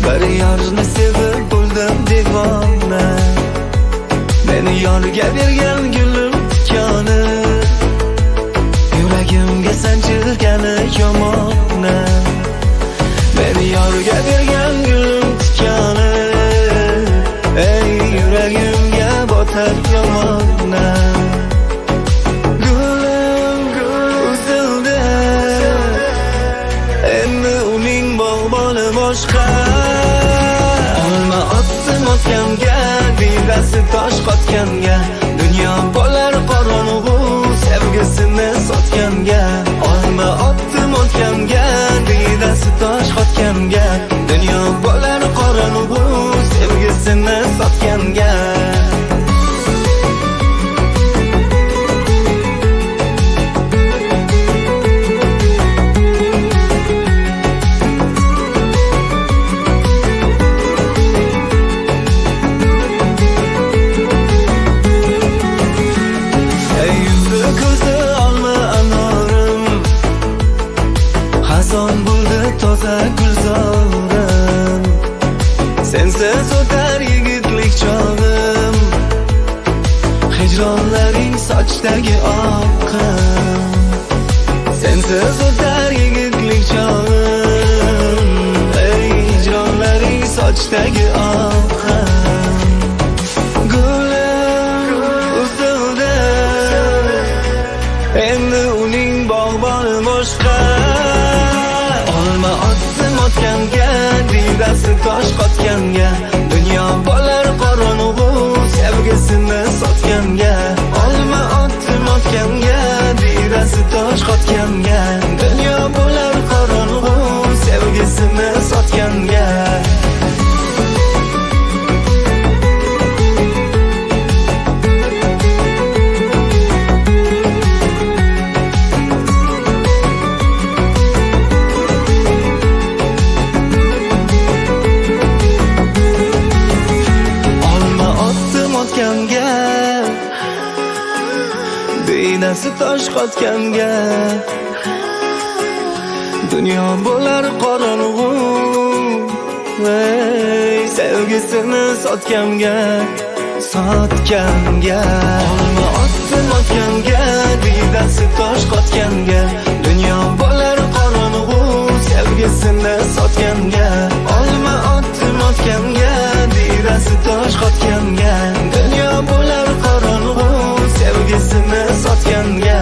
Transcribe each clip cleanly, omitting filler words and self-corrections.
Bir yorni sevib bo'ldim devona. Meni yorga bergan gulim tikoni, yuragimga sanchilgani yomona. Meni yorga bergan gulim tikoni, ey yuragimga botar yomona. Gulim uzildi, endi uning bog'boni boshqa. Olma otdim otganga, diydasi tosh qotganga, dunyo bo'lar qorong'u sevgisini sotganga. Olma otdim otganga, diydasi tosh qotganga, dunyo bo'lar qorong'u sevgisini sotganga. Ey yuzi ko'zi olma anorim, xazon bo'ldi toza gulzorim. Sensiz o'tar yigitlik chog'im, hijronlaring sochdagi oqim. Sensiz o'tar yigitlik chog'im, ey hijronlaring sochdagi oqim. Gulim uzildi, endi uning bog'boni boshqa. Olma otdim otganga, diydasi tosh qotganga, dunyo bo'lar qorong'u sevgisini sotganga. Olma otdim otganga, diydasi tosh qotganga, dunyo bo'lar qorong'u sevgisini sotganga. Olma otdim otganga, diydasi tosh qotganga, dunyo bo'lar qorong'u ey sevgisini sotganga, sotganga. Olma otdim otganga, diydasi tosh qotganga, dunyo bo'lar qorong'u sevgisini sotganga. Olma otdim otganga, diydasi tosh qotganga, dunyo bo'lar qorong'u sevgisini sotganga.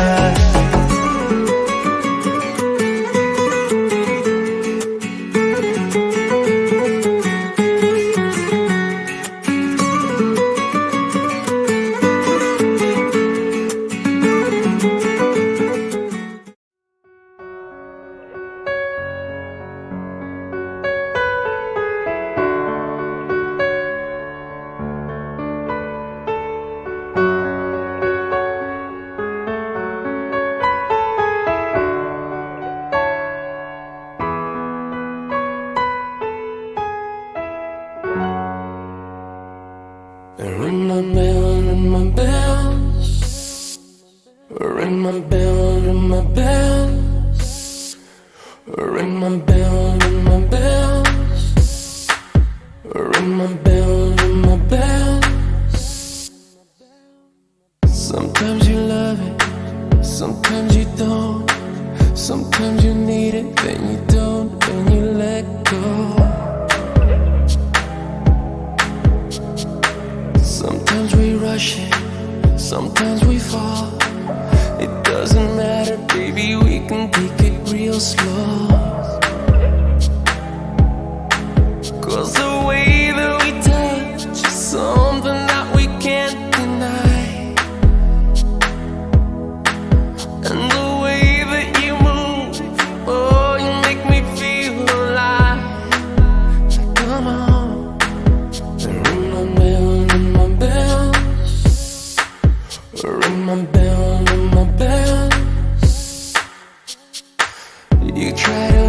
Ring my bell, ring my bells. Ring my bell, ring my bells. Ring my bell, ring my bells. Ring my bell, ring my bells. Sometimes you love it, sometimes you don't. Sometimes you need it, then you don't, and you let go. Sometimes we rush it, sometimes we fall. It doesn't matter, baby, we can take it real slow. 'Cause the way that we touch is something that we can't deny. And the way that you move, oh, you make me feel alive. Come on. Ring my bell, ring my bells. Ring my bell, ring my bells. You try to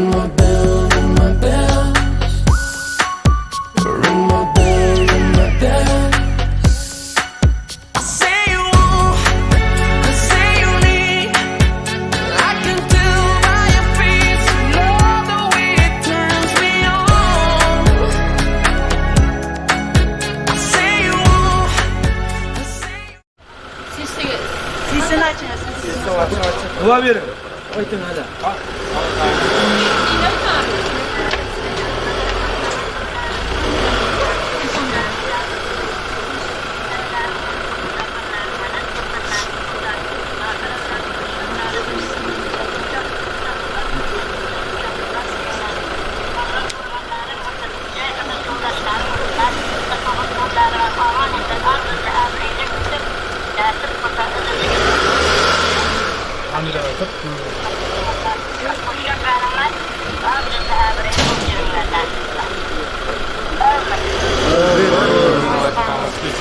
Ring my bell, ring my bell. Ring my bell, ring my bell. I say you want, I say you need. I can tell by your face, love the way it turns me on. I say you want, I say. Sesini açın.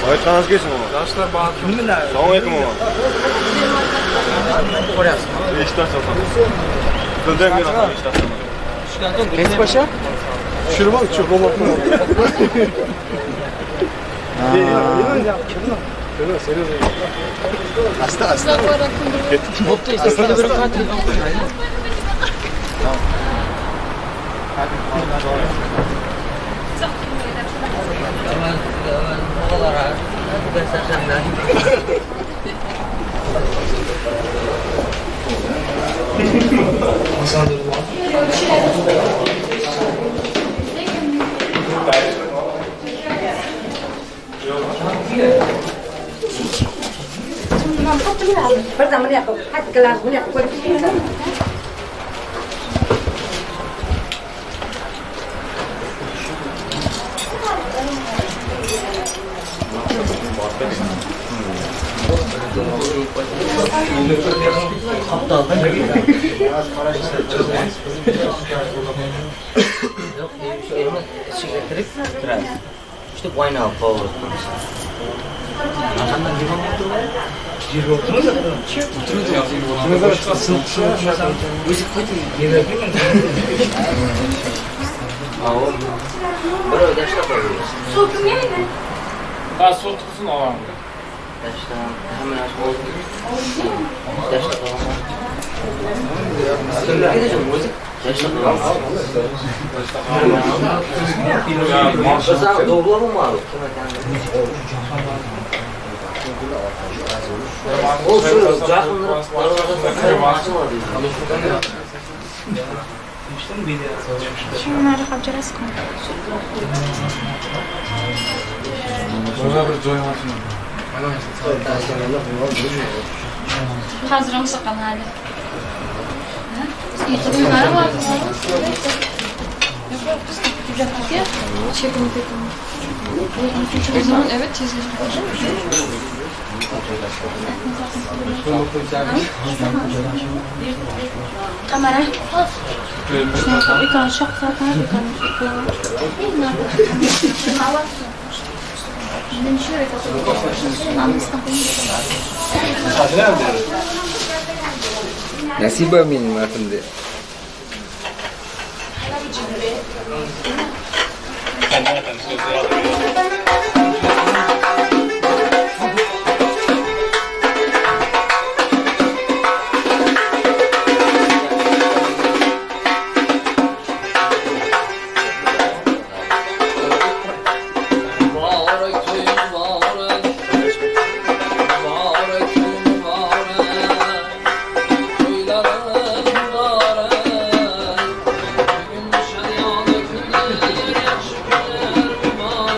Aytqanыңыз kelsin ova. Assalomu alaykum ova. Eshitasiz. Bildim men eshitasan. Kespaşa? Tushirib tushirib Asta asta. İşte why not both? Suv kimga edi? Ha, suv tuqsin olamdi. Shunları hojirasi qildi. Hazır olsa hali. O zaman evet çizgi. Kamera. Nasiba mening matnda. Mübarek mübarek, mübarek mübarek, toyların mübarek. Bugün nişan dökülür, yaxşı günler mübarek.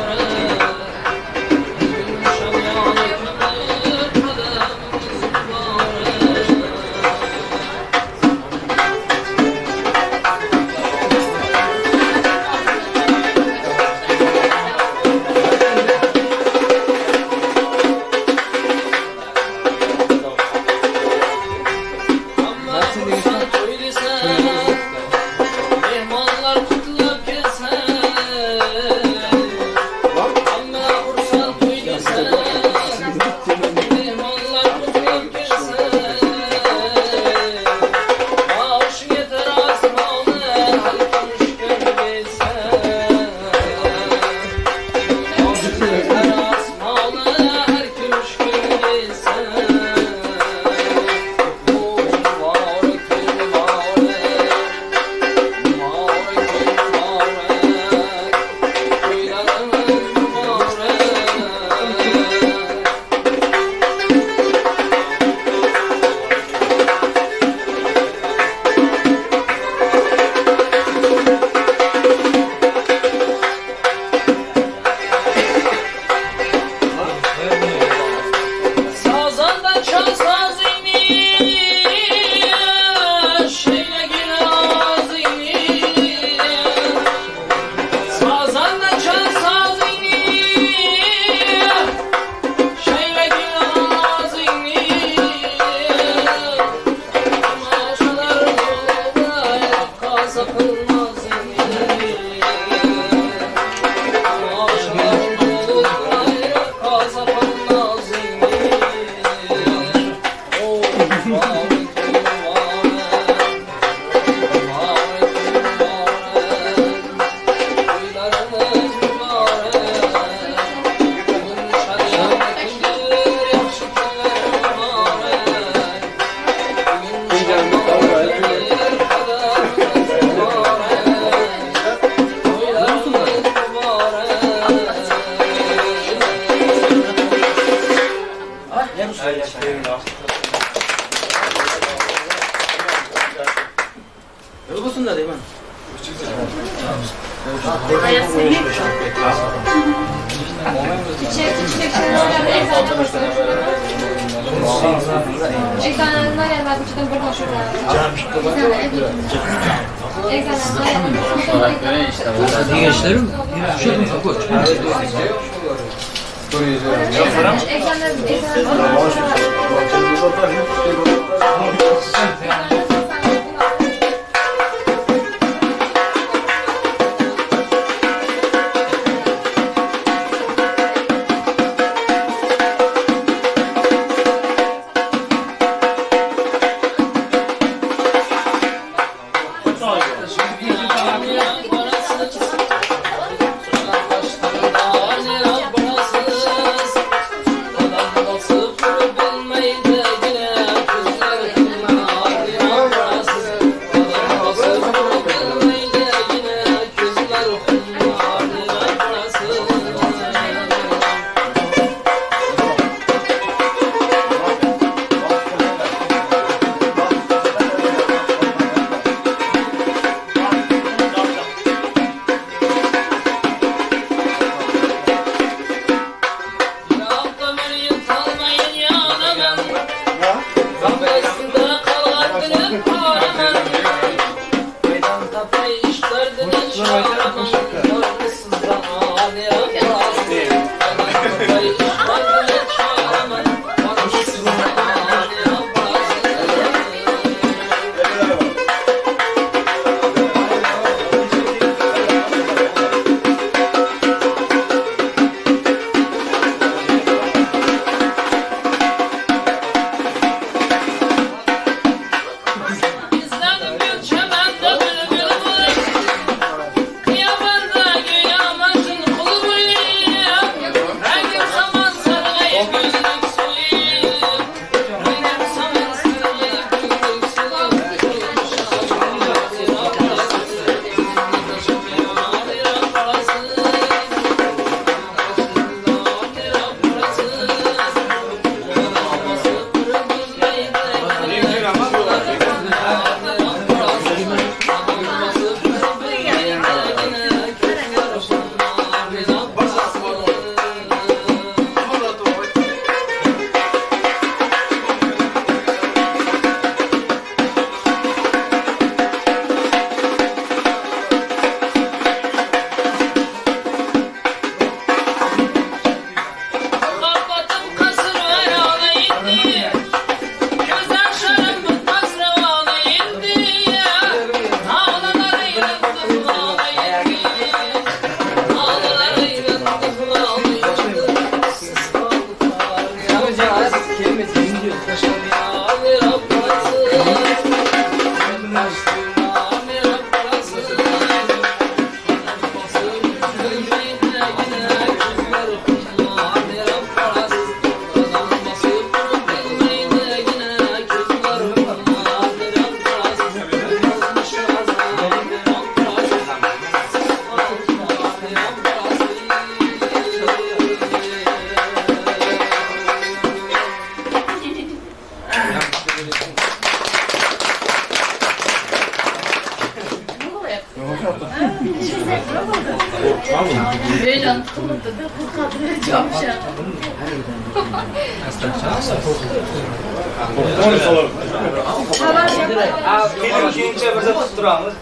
Nima qilib turamiz?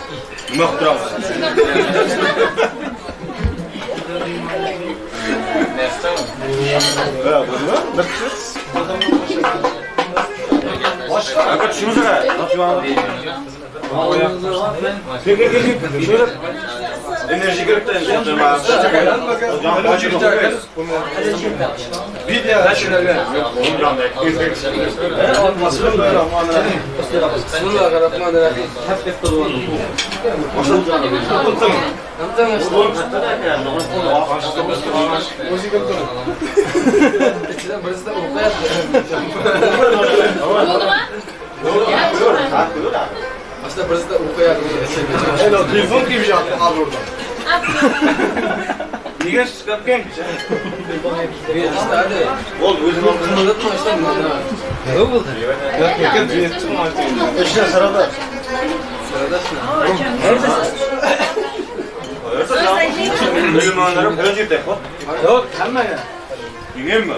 Boshqa. Aka tushimiz. Enerji kerak endi. Telefon kim yaptı al oradan. Nega chiqib kelgan? Ol o'zim oldim. Nima bo'ldi? İşte sırada. Yo'q, hammaga. Yengmi?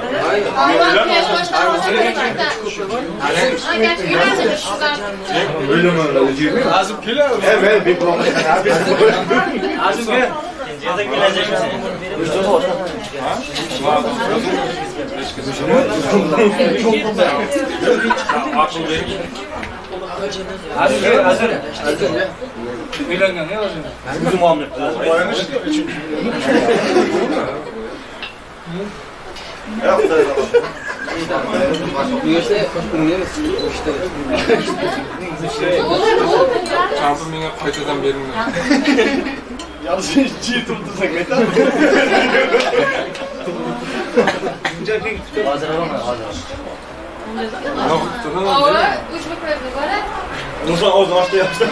Azim kelar. Evet, bir problem. Azim gel. Azim gel, Azim. Azim gel. Uylangan ne Azim? Çarpı menga qaytadan beringlar. Yalnız çiğ turtsak metan. Hozir olaman, hozir. Nursan o'zi ochdi yaptı.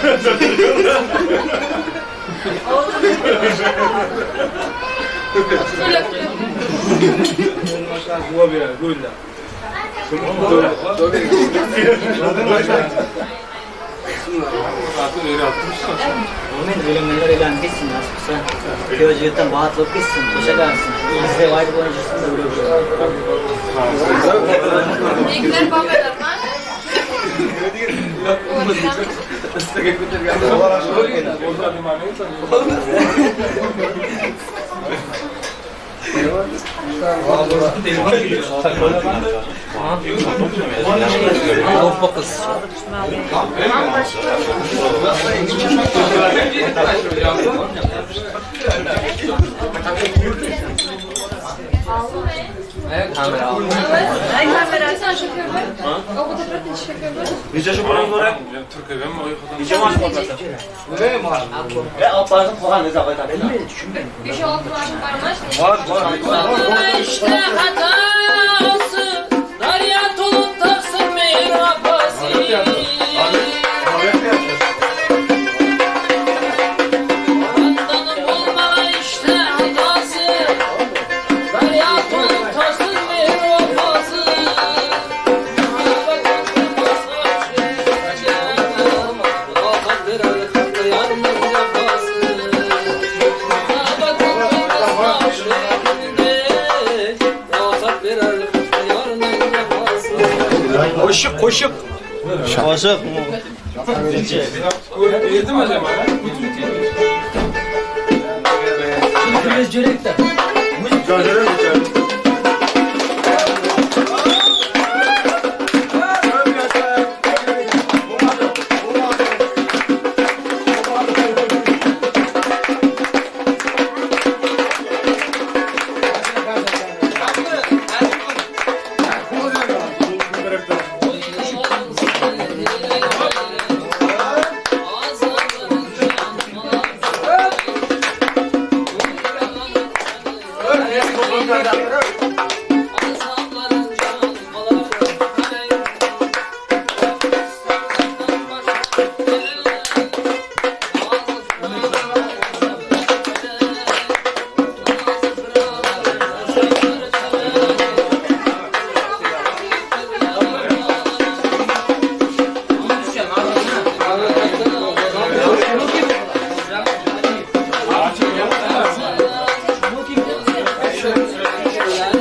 Men uylanganlar uylanib ketsin, nasib qilsa. Kuyov jigitdan baxtli bo'lib ketsin, o'sha qarsin. Bizda aytib o'ynashsin da Necha shu bilan bor? Necha maosh olasan? Bor, bor. Qo'shiq, qo'shiq. Qo'shiq. Berdimi acaba? Thank you.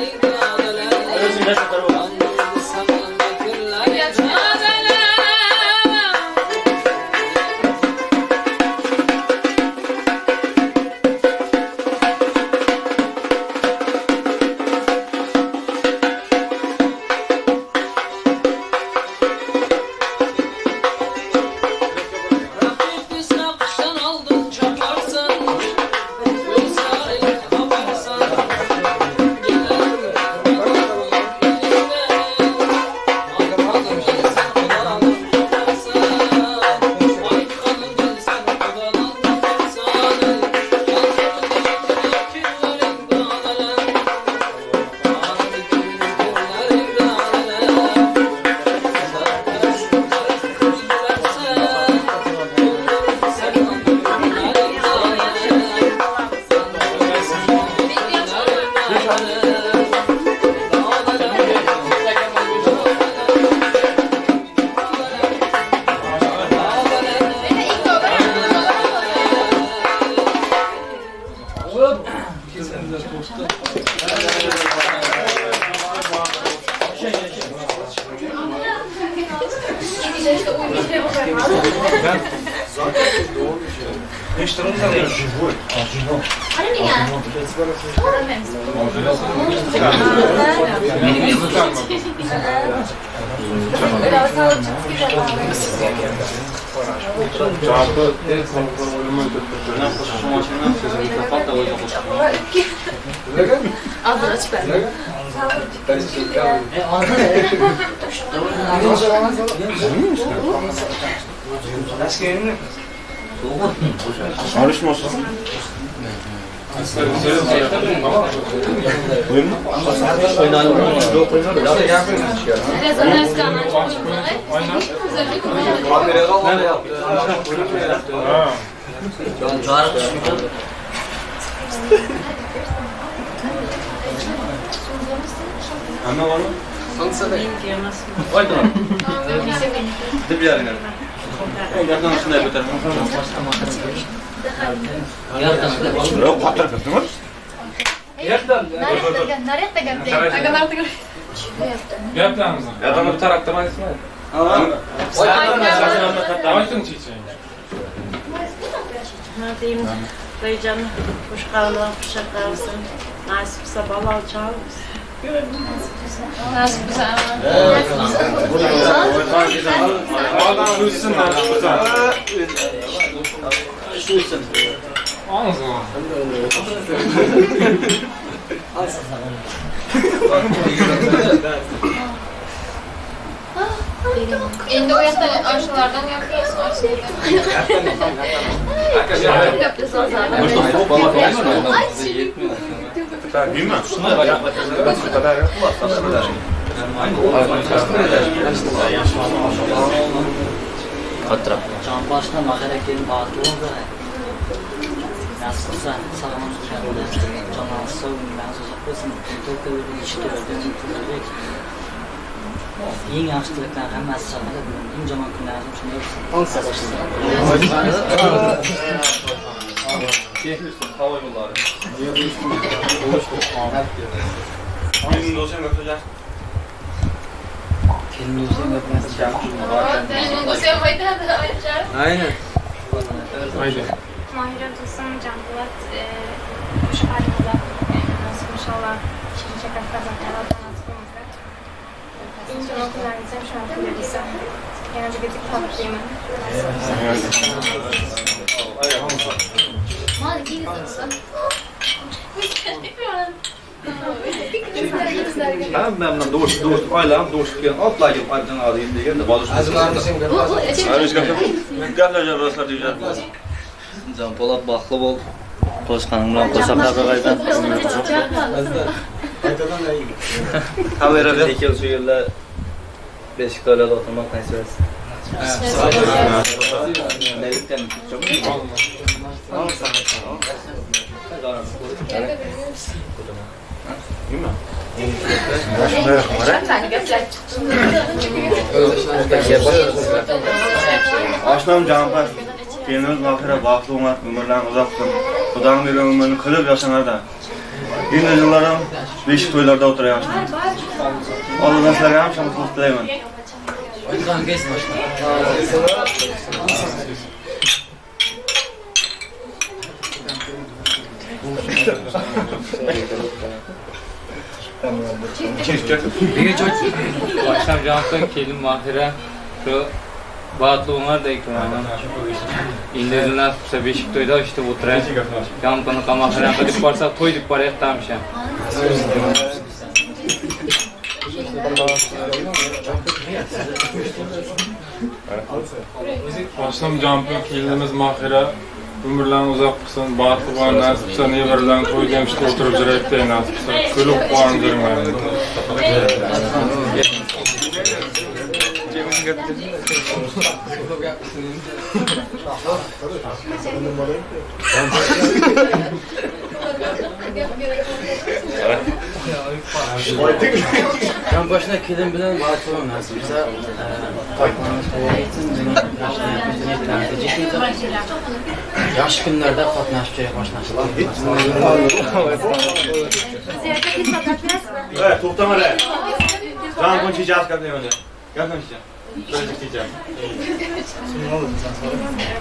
Dayıcanı kuş kalın, kuşa kalsın. Nasipse bal alacağız. Nasipse. Endi o yoqdan oshlardan gapirasiz, Can başına gelin bağlı oldu. Nasılsa sağlam tutuyorlar. Canlansa ömrünüz uzak olsun. Eng yaxshi tilaklar hammasi sog'lik, eng yomon kunlaringiz shunday bo'lsin. Aynen. Mahira Dursun, Can Polat, Kuş Ayrılar, nasip inşallah şirin kazanmalar nasip olacak. İnşallah kullanacağım şu an kullanacağım. Yani bir tık tatlıyım. Hammamdan do'st oilam do'st kelgan otlarga aytgan olayım deganda Can Polat baxtli bo'l. Qo'shqaning bilan qo'shaqlar qaydan. Kamerada ikki yilda beshik to'ylarda o'tirmoq nasib etsin. Oshnam Canpas, kelinimiz Mahira baxtli o'lar, umrlarini uzoq qilsin. Xudoning bergan umrini qilib yashanar-da. Endi yillarim beshik to'ylarda o'tirayapman. Allohdan sizlarga ham salomatlik tilayman. Akşam Cansu'dan kelin Mahira şu Bahatlı onlar da ekranı. İndirdiler tutsa beşik toyda işte oturayım. Yanpanı Mahira dip varsa toy dip var yattamış ya. Akşam Cansu'dan kelinimiz Mahira umrlarini uzoq qilsin, baxtli bo'l, nasib qilsa nevaralarni to'yda ham ishda o'tirib yurayotdi, nasib qilsa kulib quvonib yurmaydi. Can başına kelin bilan baxtli bo'l, nasib qilsa. Yaxshi kunlarda qatnashib kerak oshnasilar. Ey, to'xtama. Can konuşacağız gaplayman. Gap konuşacağım.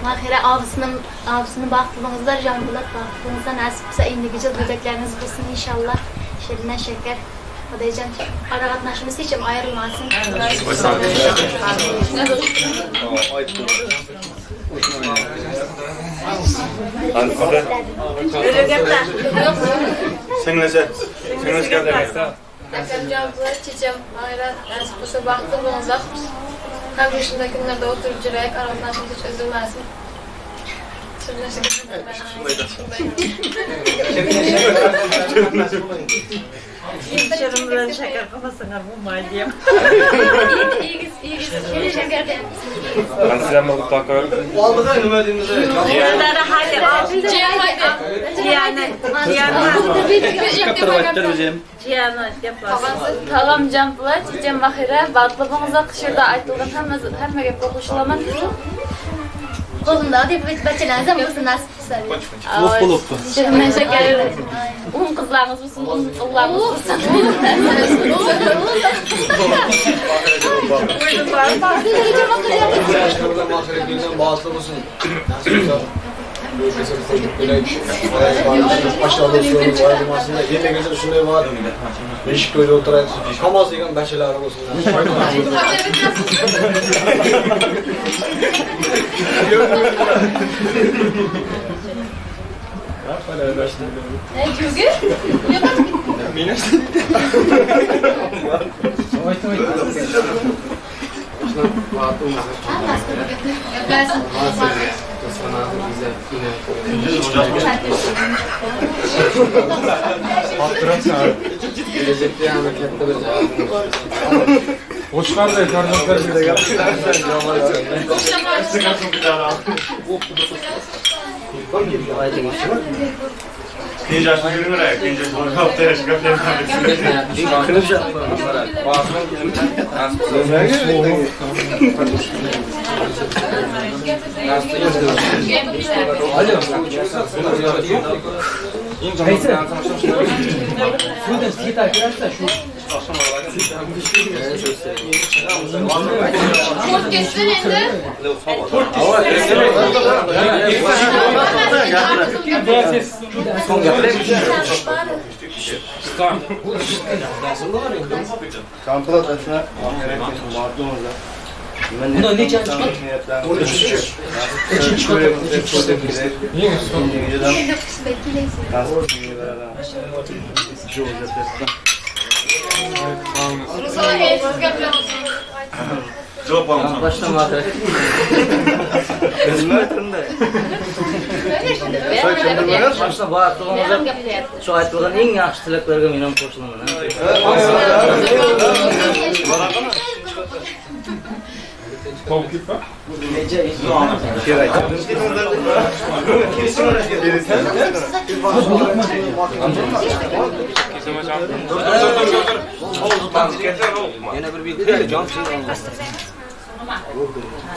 Mahira abisinin baxtlığınızda, Canbulat baxtlığınızda nasip bo'lsa endigi yil go'daklariniz bo'lsin inshaalloh. Shirindan shakar. Xudoyjon ara qatnashimiz hech ham ayrilmasin. Singlisi, singlisi gaplayman. Akam Canbulat, checham Mahira nasip bo'lsa baxtli bo'linglar. Ham shunday kunlarda o'tirib jurayik, ara qatnashimiz hech uzilmasin. Shirin bilan shakar qilmasanlar bo'lmaydi ham. Tog'am Canbulat, checham Mahira, baxtli bo'linglar. Qishirda aytilgan hamma gapga qo'shilaman. Qo'limda deb barchalarimiz ham bo'lsin nasib qilsa. Shirindan shakar. Un qizlarimiz bo'lsin, un o'g'illarimiz bo'lsin. Baxtli bo'lsin. Aşağıda shunday bor. Beshik to'yda o'tiradi. Hammasi degan bashalari bo'lsin. Shu aytilgan eng yaxshi tilaklarga men ham qo'shilaman.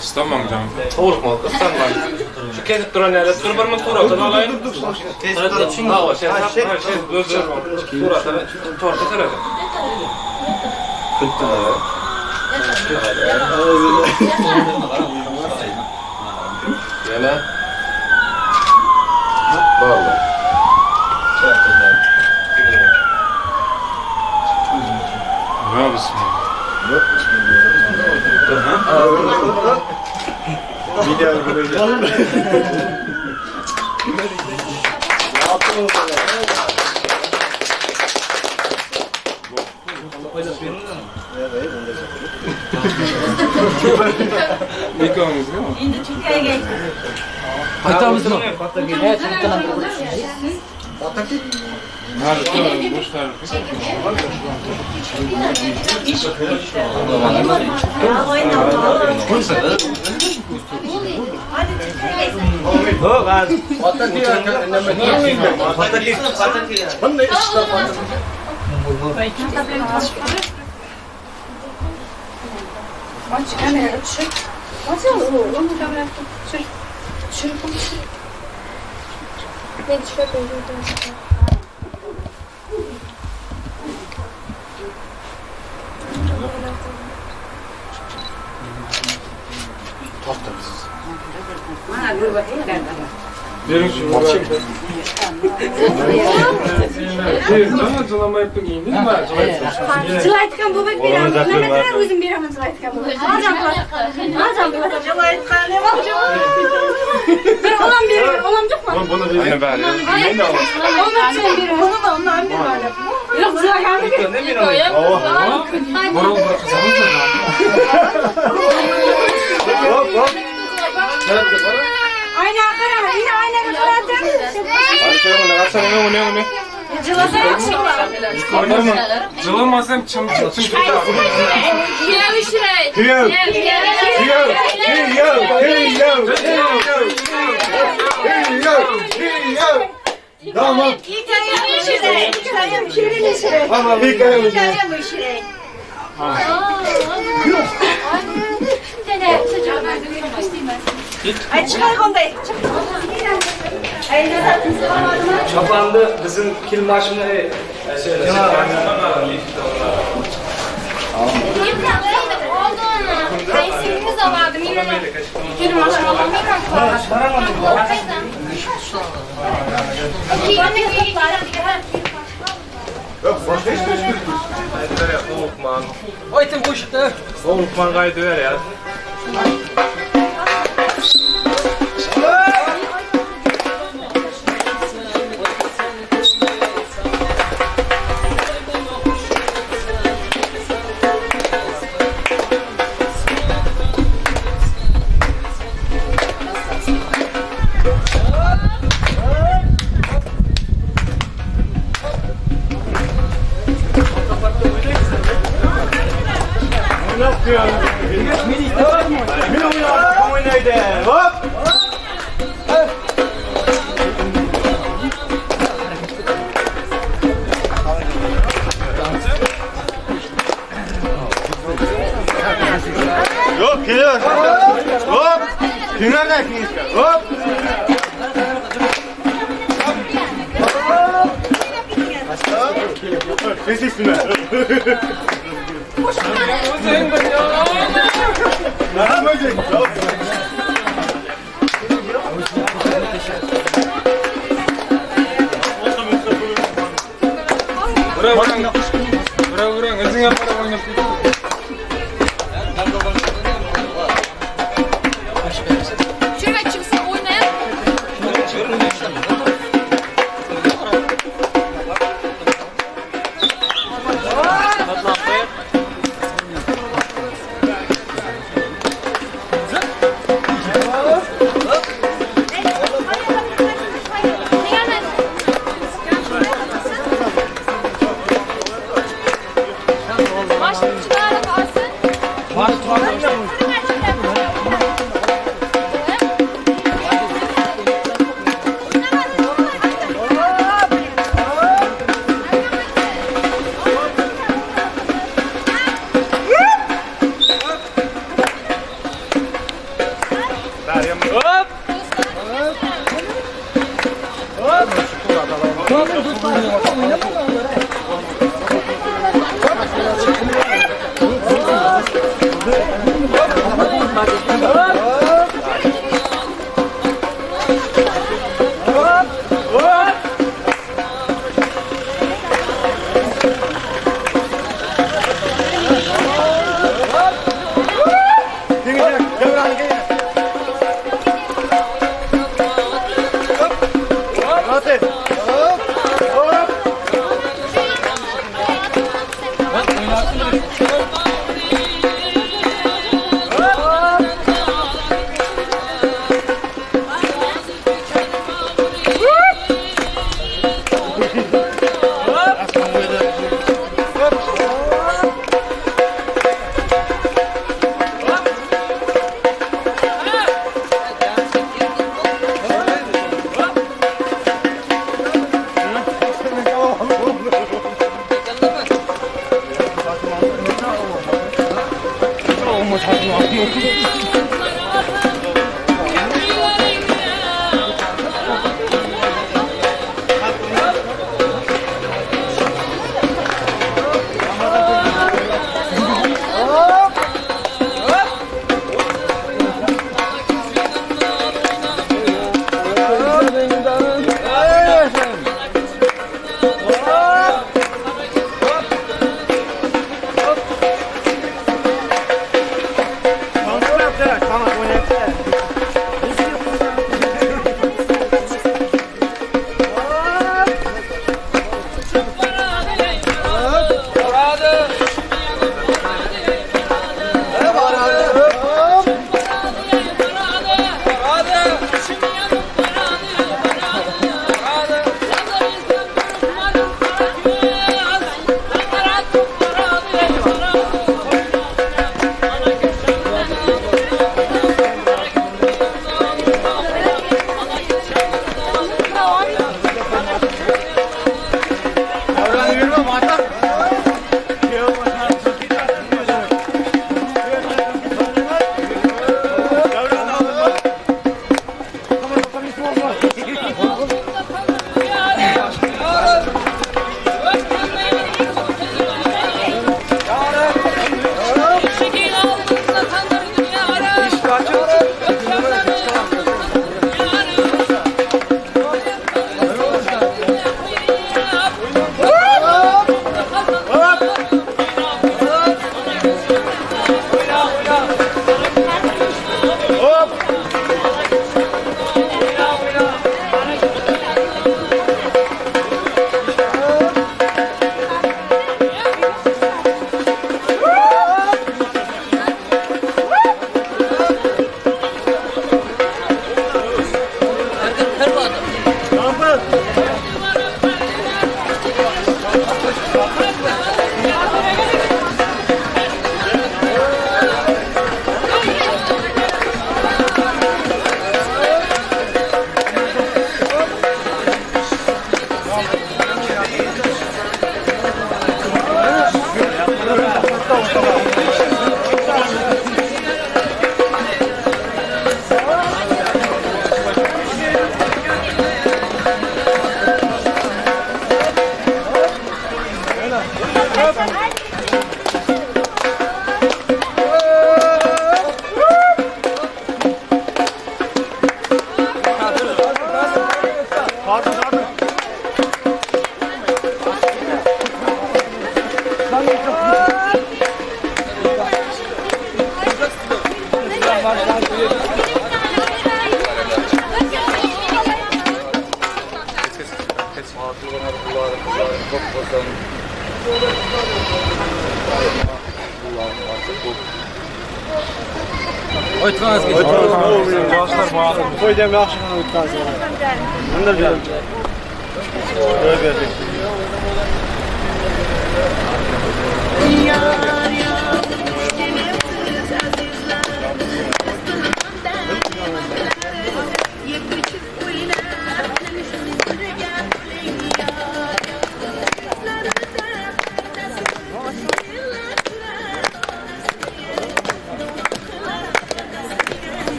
Istamam canım. To'g'ri, istamam. Şu kesip duran yerler, dur bir minut suratini alayım. Ha, şey, dur, suratini, torta suratini. Yana. Borlar. Ne yapıyorsun? Endi Turkiyaga Qaytamizmi? Men tushib o'zim. Bering shu. Jılamayıp nima? Jilaytgan bobak beraman. Nima o'zim beraman jilaytgan bobak. Jilaytgan nima? Bir olam beraman, olam yo'qmi? Buni bering. Men olaman. Olam beraman, ondan beraman. Yo'q, jilagan. Burun bir qizamiz. Hop, hop. Ayna qara, yine aynaga qaradi. Uni. Jilasa yaxshi bo'ladi. Jılamasam çım çım çım. Kuyov ishiray. Kuyov. Kuyov. Kuyov. Kuyov. Kuyov. Kuyov. Tamam. Tamam, hikoyam ishiray. Ay chiqar qanday? Ay Chopanni bizim kelmashini Qaysingiz oladi? Men uni kelmashini ololmayman. Aytib qo'shiqda. Sovuqman qaytib ya. Hop, geliyor. Hop. Kimlerden kimler? Hop. Ses üstüne. Bura o'zing ham qarab o'ynab ket. Shunga chiqsa o'ynayam.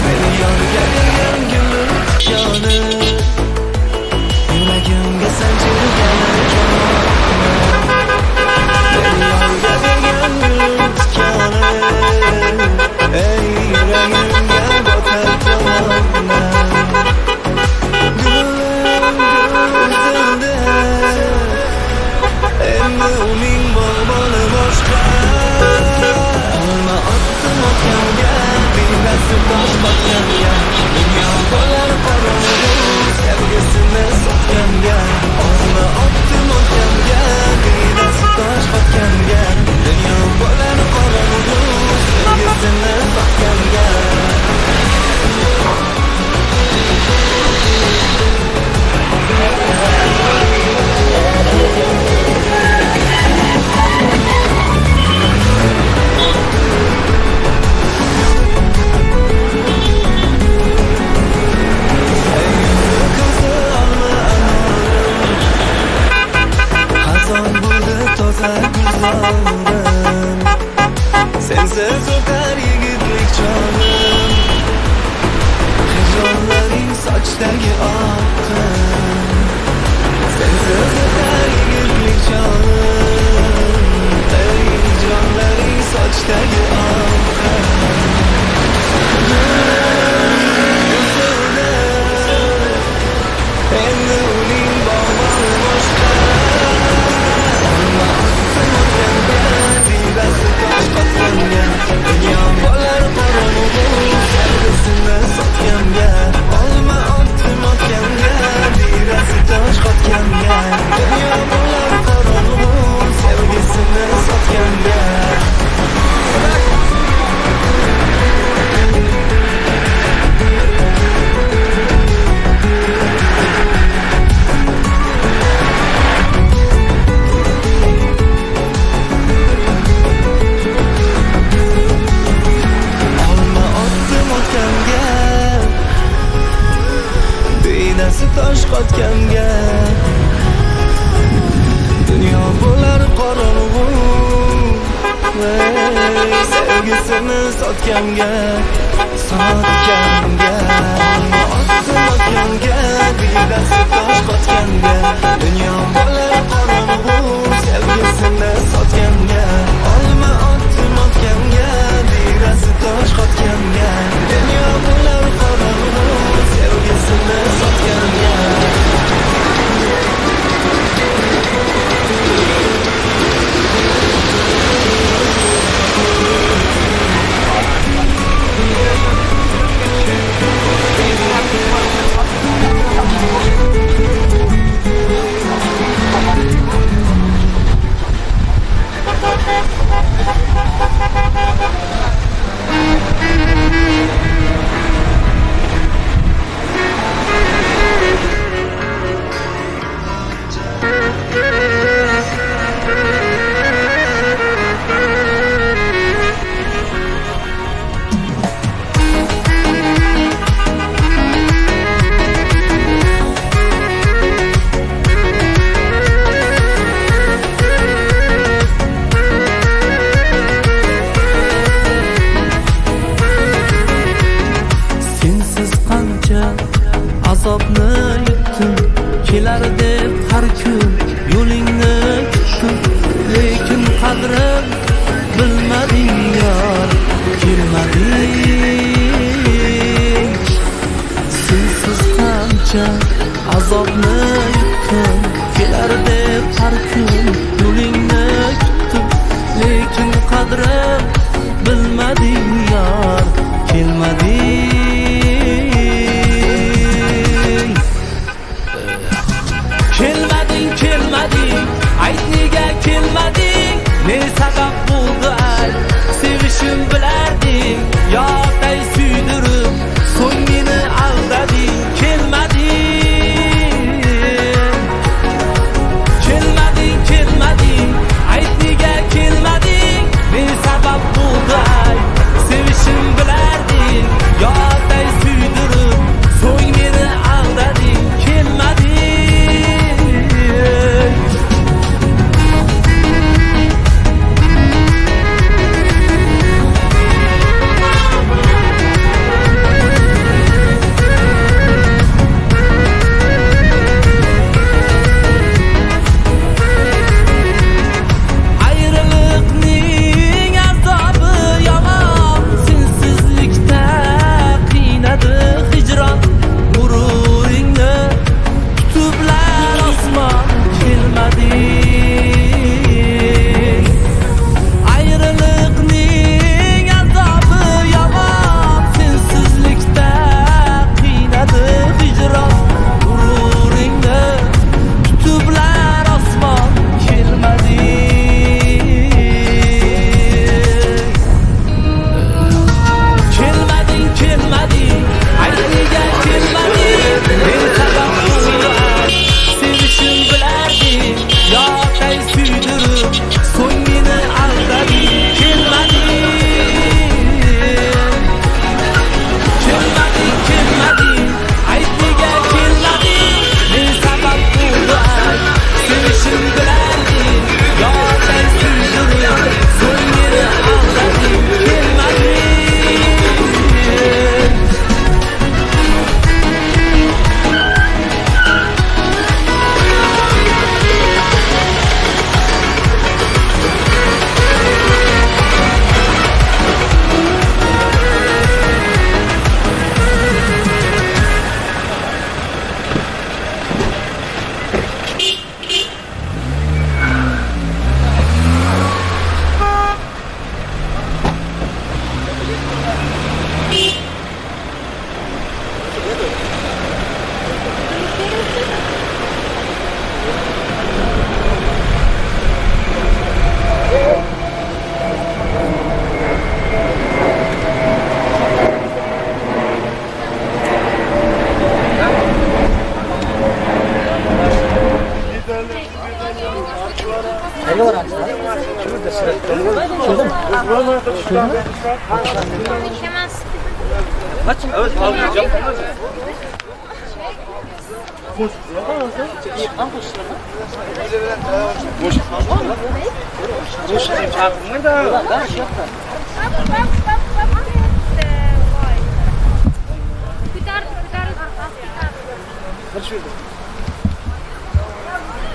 Meni yorga bergan gulni tikoni. Xazon bo'ldi toza gulzorim, sensiz o'tar yigitlik chog'im. Hijronlaring sochdagi oqim, sensiz o'tar yigitlik chog'im. Ey hijronlaring sochdagi oqim. Endi uning bog'boni boshqa. Olma otdim otganga, diydasi tosh qotganga. Dunyo bo'lar qorong'u, sevgisini sotganga. Olma otdim otganga, diydasi tosh qotganga. Dunyo bo'lar qorong'u, sevgisini sotganga. Olma otdim otganga, diydasi tosh qotganga. Dunyo bo'lar qorong'u, sevgisini sotganga, sotganga. Olma otdim otganga, diydasi tosh qotganga. Dunyo bo'lar qorong'u, sevgisini sotganga. Olma otdim otganga, diydasi tosh qotganga. Dunyo bo'lar qorong'u, sevgisini sotganga.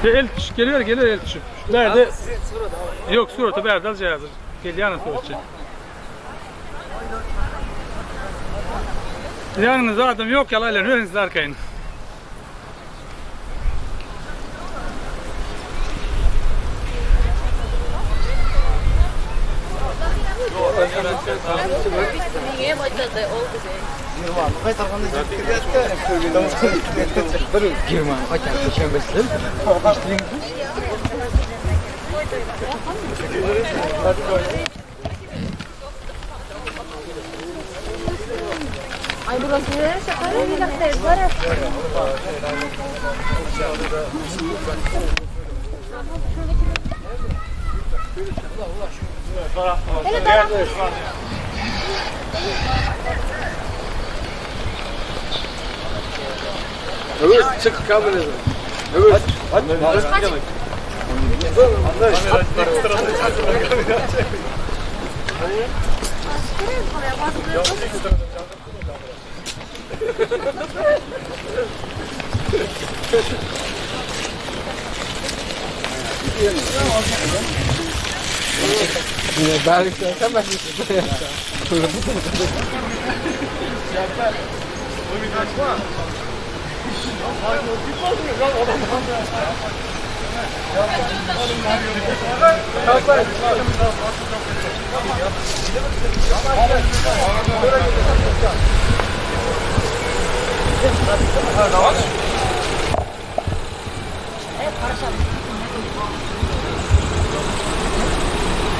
El tushib geliyor, geliyor el tushib. Nerede? Yok, suratı berdi alacağız. Gel yana suratçı. Yanınızda adam yok ya lan, önünüzde arkayın. Ay burası neresi? Evet, çık kameradan. Evet. Hadi.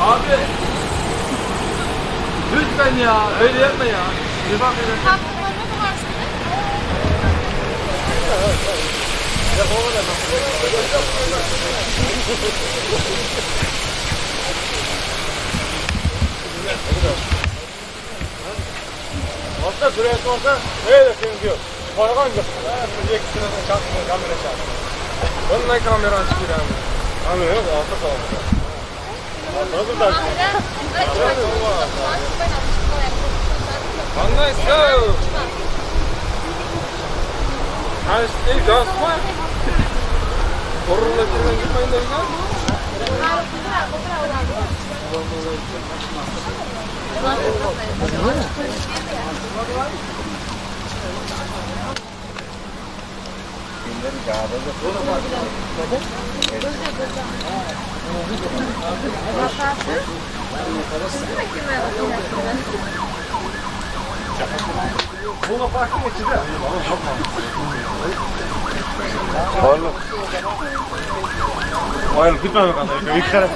Abi lütfen ya, öyle yapma ya. Bir bak hele. Olsa süresi olsa öyle çünkü. Koygan yok. Kamera çarptı. Bununla kamera çıkıyor abi. Kamera yok, altta kaldı. Qanday siz? Qanday jozma? O'rinlar kelgan ketmaydi degan. Ayol gitme bakalım. İki taraf.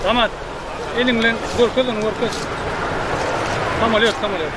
Damat, elin bilen gorkuz onu gorkuz. Tam oluyor, tam oluyor.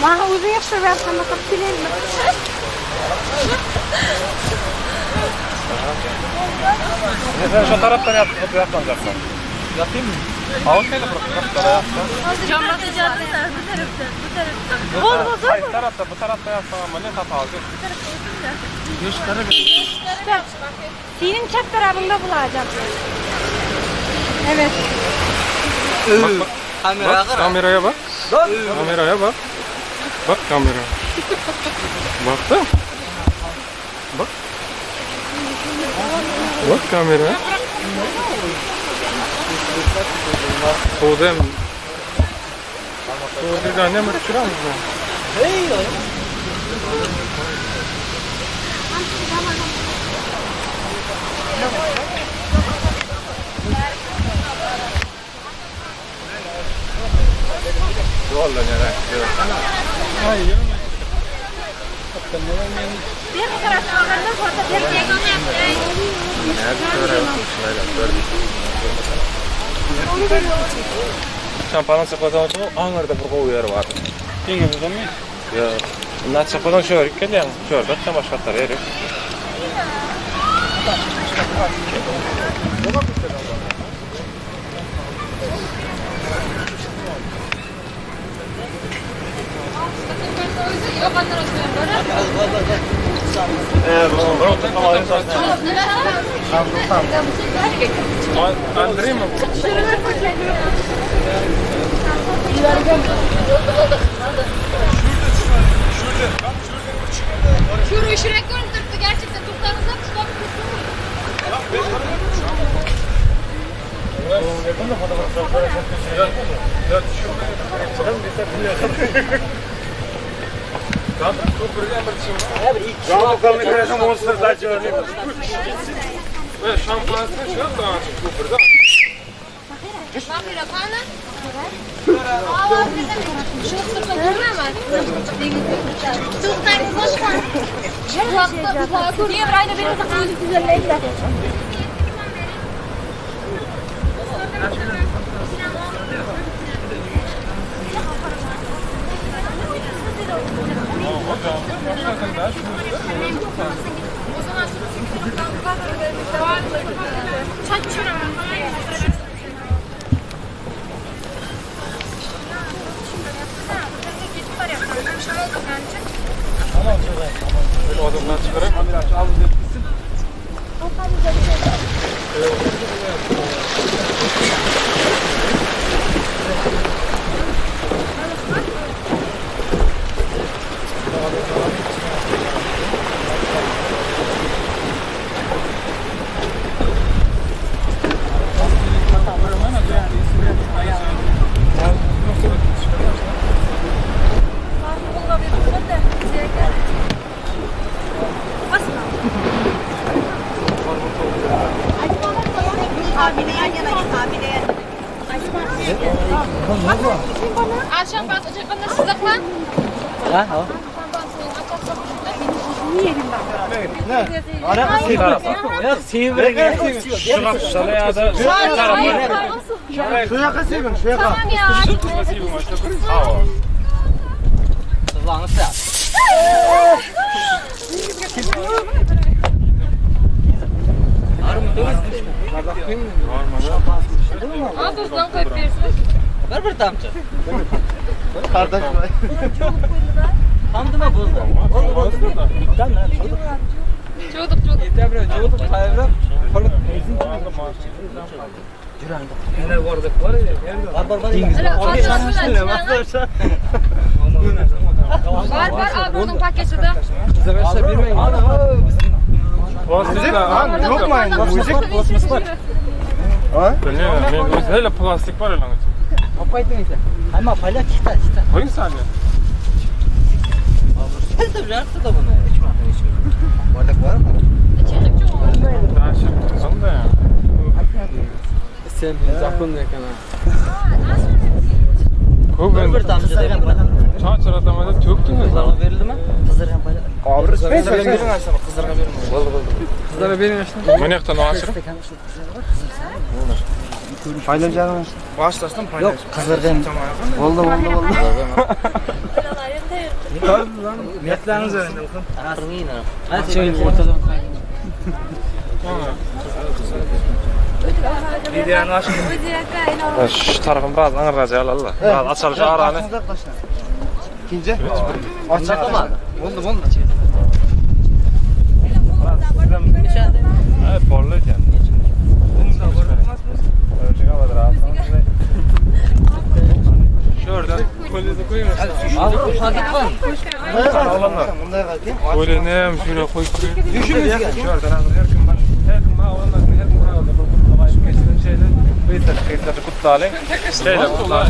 Ma o'zi yaxshi rasmni qilib kelaymi? Sen şu taraftan yap, bu taraftan yapma. Yapayım mı? Bu tarafta yapsam ama ne hata alacak? Senin çap tarafında bulacağım. Evet. Bak, kameraya bak. Kameraya bak. Bak kamera. Baktın? Bak. Bak kamera. Soğudum. Soğudu annem uçuramız mı? Şampanın çıkmadan sonra Ankara'da bir kovu yer vardı. Denizde mi? Ya, bundan çıkmadan şöyle geldi yani. Şöyle de başka tarafa yer yok. Andrei mi? Şurayı şuraya göründürdü gerçekten. Tuklarınıza Plastik var öyle. Ama paylaş çıktı. Koyun saniye. Sen de yaptı da bunu. İçme. Bardak var mı? Daha şimdi da ya. Sen zapın ne kana? Ko'p bir tamchi Çağ töktünüz. Verildi mi? Qizdirgan paylaş. Qizlarga bering. Bo'ldi, bo'ldi. Qizlarga bering ashuni. Mana yoqdan ochirib. Paylaşacağım. Başlasın paylaş. Yok, qizlarga. Bo'ldi, bo'ldi, bo'ldi. Niyatlarınız öyle. O'rtadan. Şu tarafın biraz aňyrraja alaly. Biraz açaly şu arany. İkinci. Açak. Boldy, boldy. Evet, boldy eken. Şuradan Koylenem şöyle koyup düşümüz. Şuradan her kim var. Her kim var, olanlar her kim var. Kıyıslar kutlalı. Şeyle kutlalı.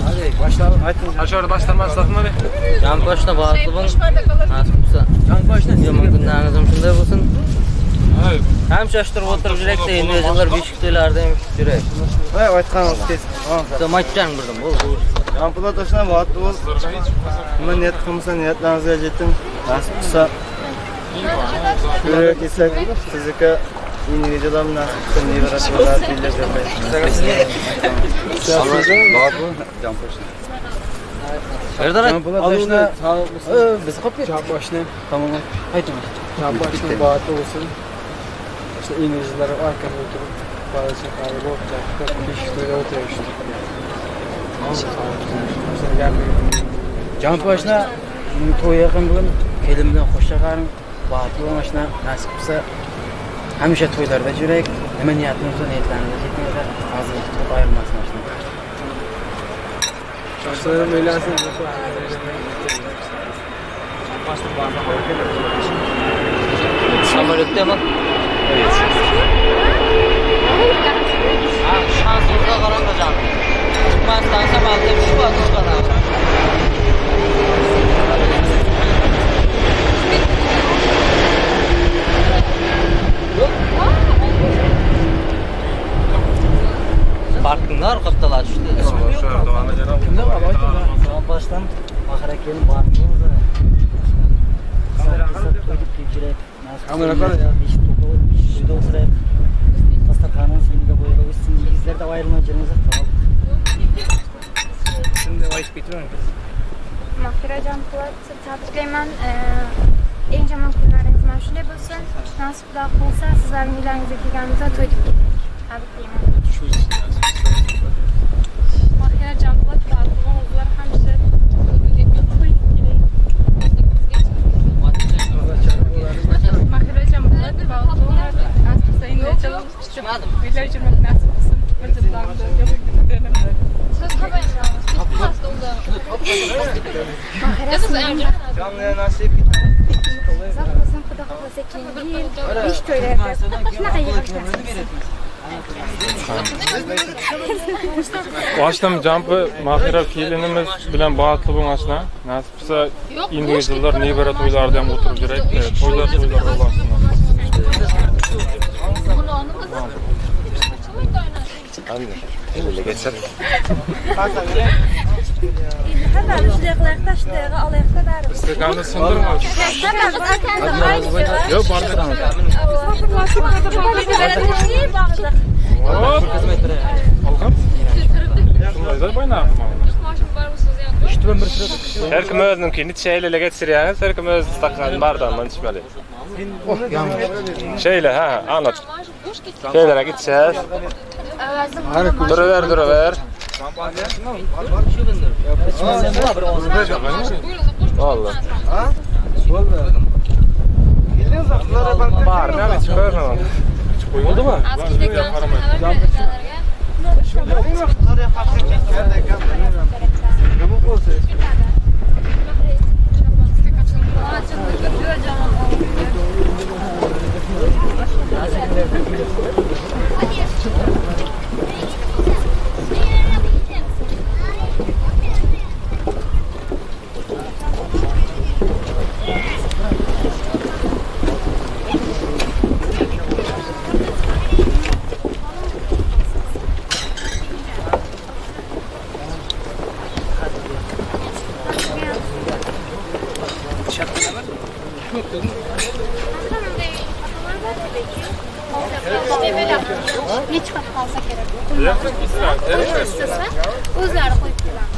Hadi şöyle baştan başlasın hadi. Can başına bağlı bulun. Nasip olsa. Can başına. Yaman günleriniz şunday bolsun. Hem şaştırıp oturup жүрек de endi yıllar beşik toylarda hem жүрек. Vay aytkanыңыз кес. Айтжан birdim bol. Жанпулат ошна баатты бол. Nima niyat qilmasa niyatlaringizga yeting. Nasip qilsa yürek kesek sizniki endigi yillar nasip qilsa nevara chevarlar billa Janpolat oshna. Biz qolib ketdik. Janposhni. Tamam. Ayting. Janposhni baatli bo'lsin. İşte İngilizler arkada oturup bala çakalı bolacak. Beşik toyda oturuyor. Janposhni to'y yaqin bugun kelin bilan qo'sha qaring, baxtli bo'ling oshna, nasib qilsa hamisha to'ylarda yuraylik. Nima niyatimiz bo'lsa niyatlaringizga yetinglar. Hozir tutib ayrilmasin oshna. Yoshlarım uylansin. Samolyotda mı? Evet. Ha, şansımıza qarang canım. Türkmenistan'a samalda bir şey var, o kadar. Parkın arka düştü. Kimde var? Baştan Mahira kelin baxtli. Dasturxonimiz iniga bo'yiga o'ssin, yigitlar da ayrilmay жүріңіздер. Şimdi aytib ketaman. Mahira Janpolat tabriklayman. Eng yomon kunlaringiz mana shunday bo'lsin. Nasib xudo qilsa, sizlarning uylaringizga kelganimizda to'y deb ketdik. Tabriklayman. Mahira Janpolat baxtli bo'linglar hamisha. To'y keling. Mahira Janpolat baxtli bo'linglar. Nasib qilsa endi uylar yurmak nasib qilsin. Bir jildan Canlıya nasip. Uzoq bo'lsin, xudo xohlasa keyingi yil besh to'ylarda shunaqa yig'ilish nasib qilsin. Başlam Jampi Mahira kelinimiz bilan baxtli bo'ling oshna. Nasib qilsa endigi yillar nevara to'ylarida ham o'tirib yuraylik. To'ylar to'ylar bo'lsin. Endi geçer. Hammamiz shunday qilaylik, tashtayga olaylik baribir. Istakanni sindirma. Yo'q, bardak. Her kim özüninkini şeyle geçirýäňiz, her kim öz stakan bardağından içmeli. Şeyle ha, anlat. Şeylere gideceğiz. Duruver, duruver. Vallahi. Bar, ne çıkıyor? Oldu mu? Necha vaqt qolsa kerak? O'zlari qo'yib keladi.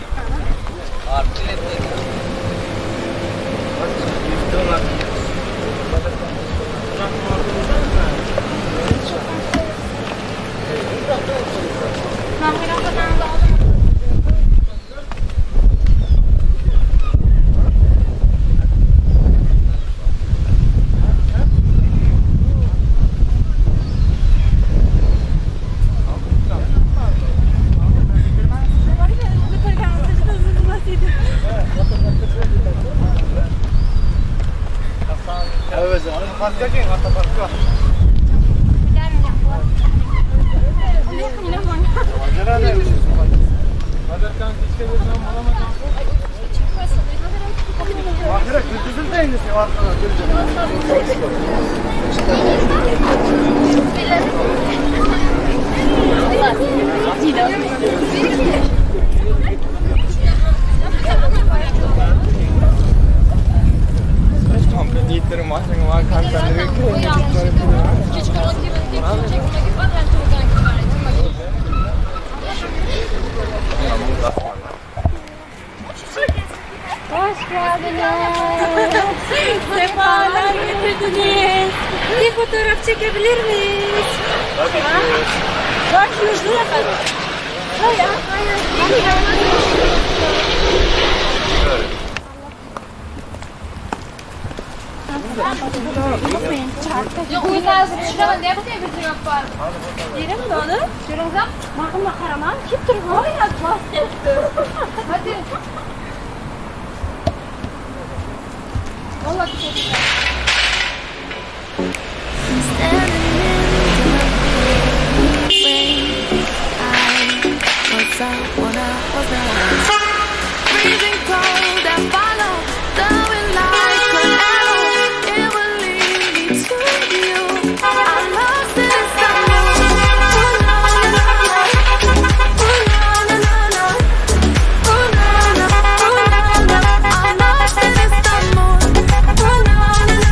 Hoş geldiniz. Sefalar getirdiniz. Bir fotoğraf çekebilir miyiz? Tabii ki. Bak yüzlü. Hayır, hayır. Standing in the rain, I was out when I was down. Freezing cold, I follow the wind like an arrow. It will lead me to you. I'm lost in Istanbul. Ooh, na, na, na, na. Ooh, na, na, na, na. Ooh, na, na, ooh, na, na. I'm lost in Istanbul. Ooh, na, na, na,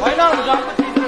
Thank you.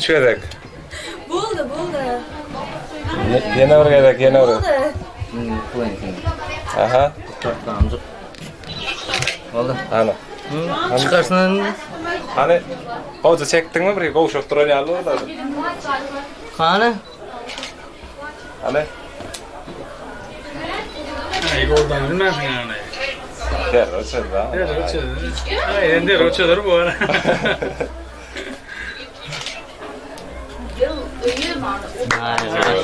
2-3 gezek. Bo'ldi, bo'ldi. Yana bir gezek, yana bir. Aha. Bo'ldi. Ana. Chiqarsin. Qani? Hozir chekdingmi bir qo'shib turgan oldi. Qani? Qani? Igordan bilmasin yani. Rochada. Ha, endi rochadir bu ara.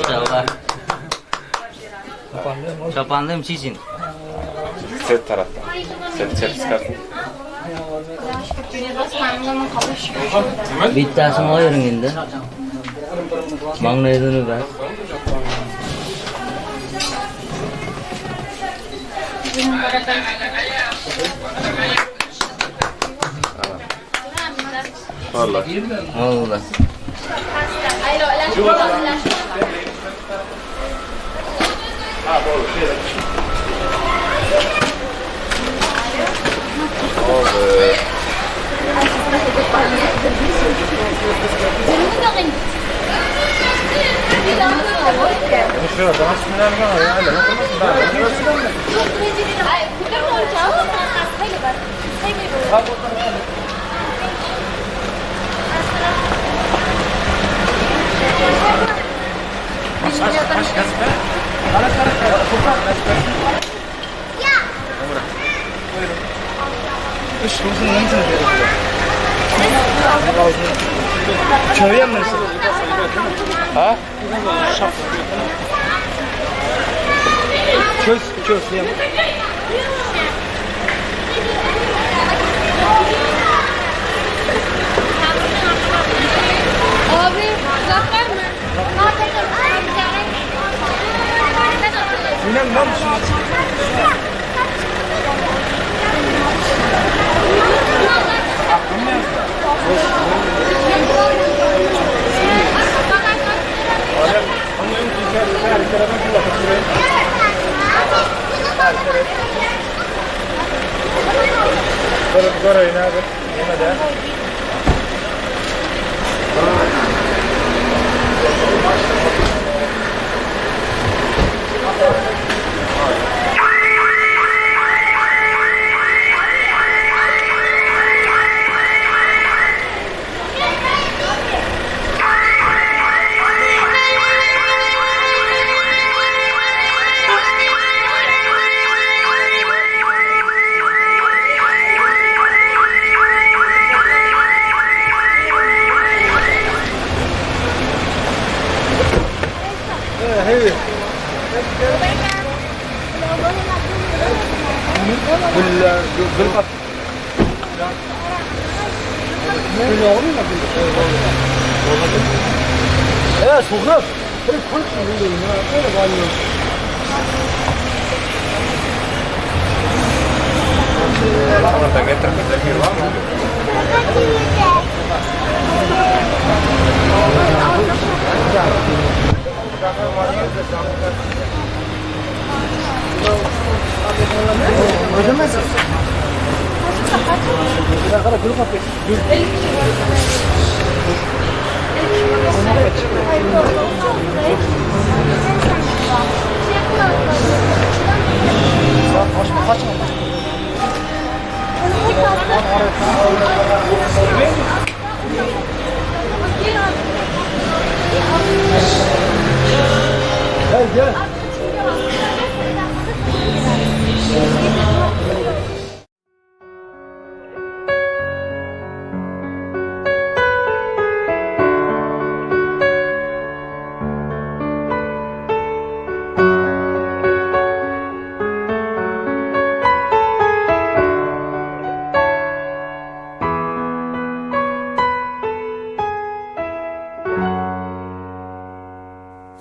Maşallah. Çobanlığım çizin. Set taraftan. Set çıkarsın. Bittasini ayırın endi. Manglaydini bas. Vallahi. Vallahi. Oldu. Ha? Çöz, çöz. Abi, uzak var mı? Sinem lan.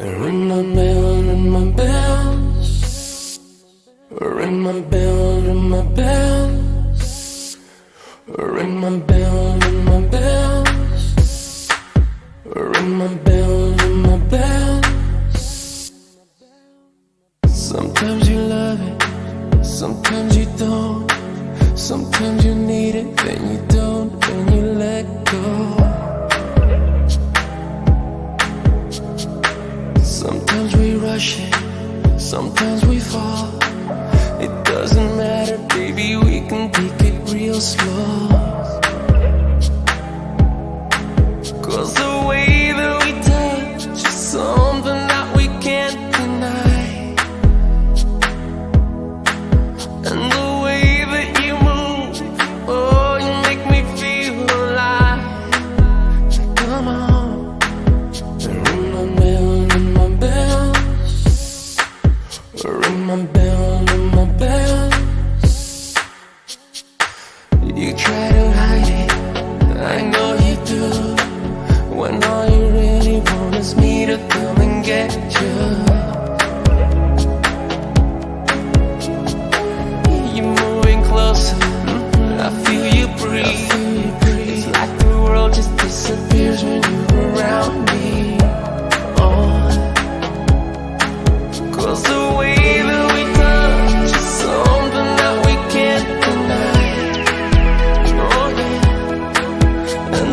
Ring my bell, ring my bells. Ring my bell, ring my bells. Ring my bell, ring my bells. Ring my bell, ring my bells. Sometimes you love it, sometimes you don't. Sometimes you need it, then you don't, and you let go. Sometimes we rush it, sometimes we fall. It doesn't matter, baby, we can take it real slow. 'Cause the way that we touch is something that we can't deny. And the way that you move, oh, you make me feel alive. Come on. Ring my bell, ring my bells. Ring my bell, ring my bells. You try to hide it, I know you do. When all you really want is me to come and get you. You're moving closer, I feel you breathe. It's like the world just disappears when you're around me. Oh, 'cause the way that we touch is something that we can't deny. Oh yeah. And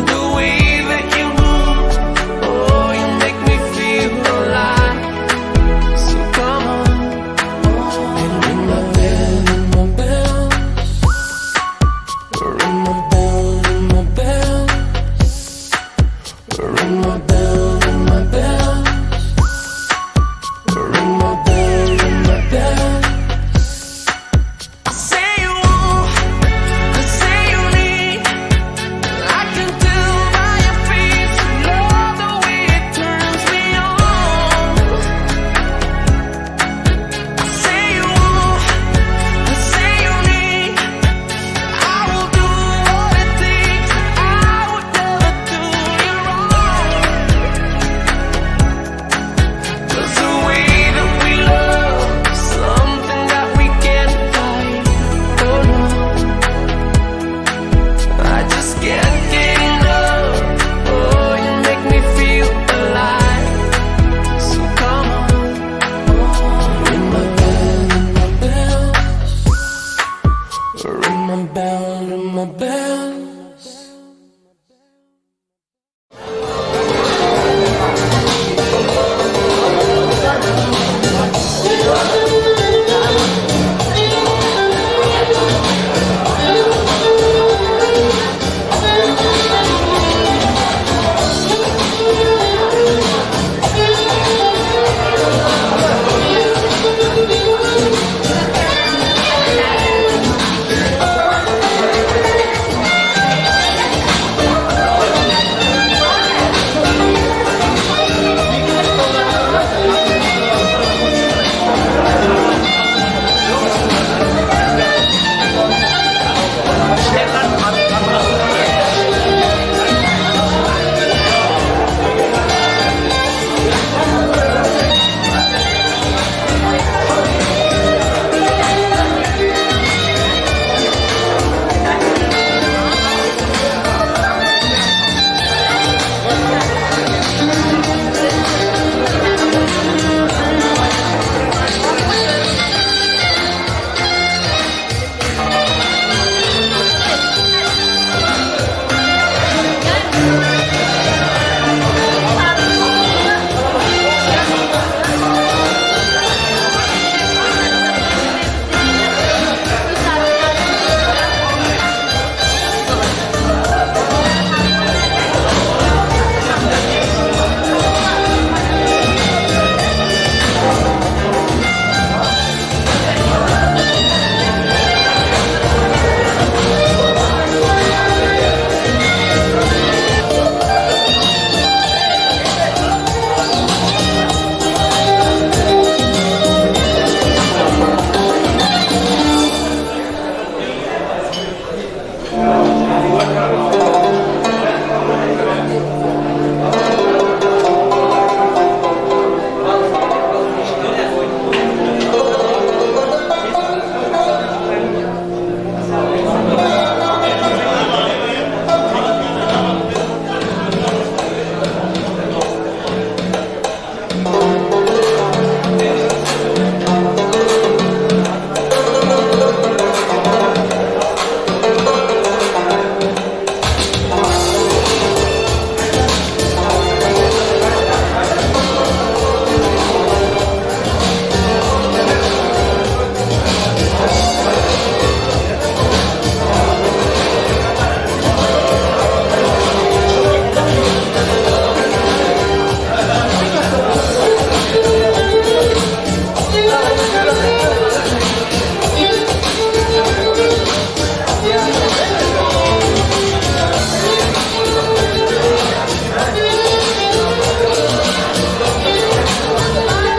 bell, ring my bells.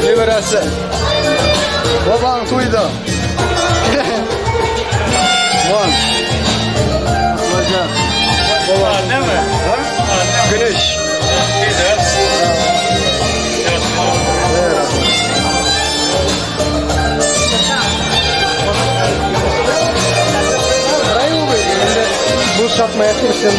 Nevarasi. Bobang to'yda. Von. Akmaljon. Bobang nima? Ha? Güneş. Güzel. Bu satmaya turistler.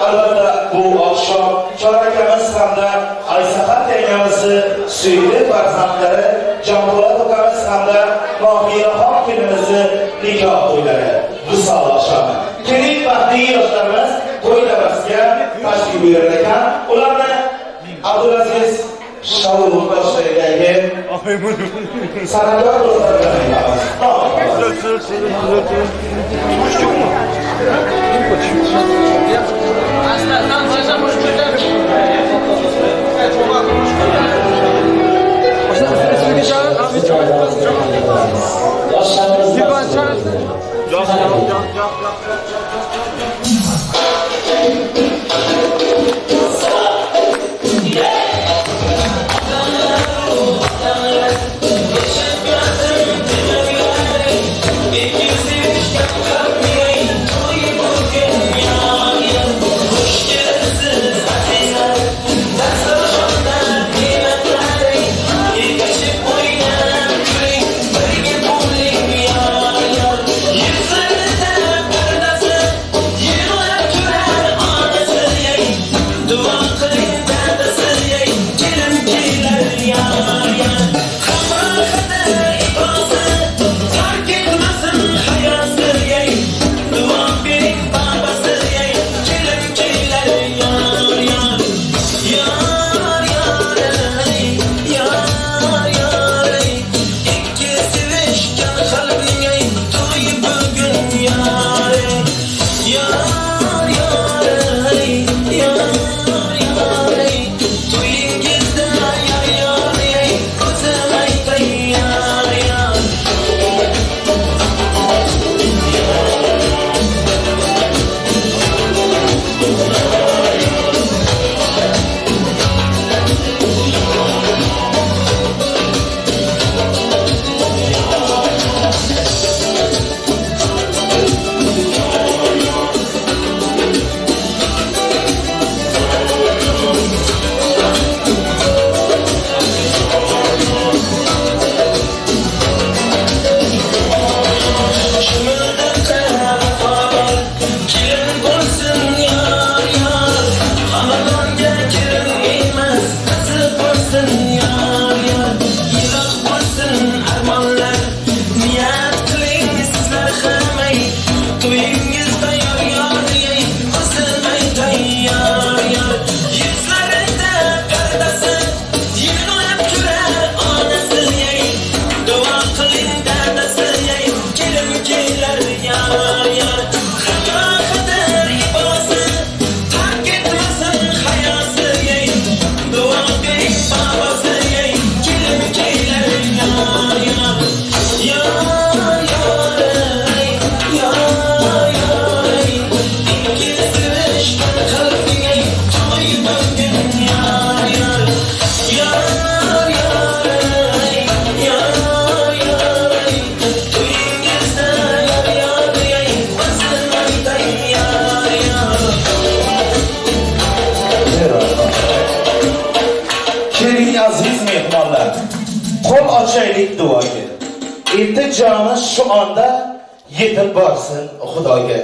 Albatta bu akşam Çanakkale hamda Aysa yangamizni suyukli farzandlari Jampo'lat ukamiz hamda Mohiraxon kelinimizni nikoh to'ylari Visol oqshomi. Keling, baxtli yoshlarimiz to'y davrasiga tashrif buyurar ekan. Ularni Abdulaziz Shavulov boshchiligidagi san'atkor do'stlar bilan etamiz. Ochaylik duoga. Iltijoni shu onda yetib borsin Xudoga.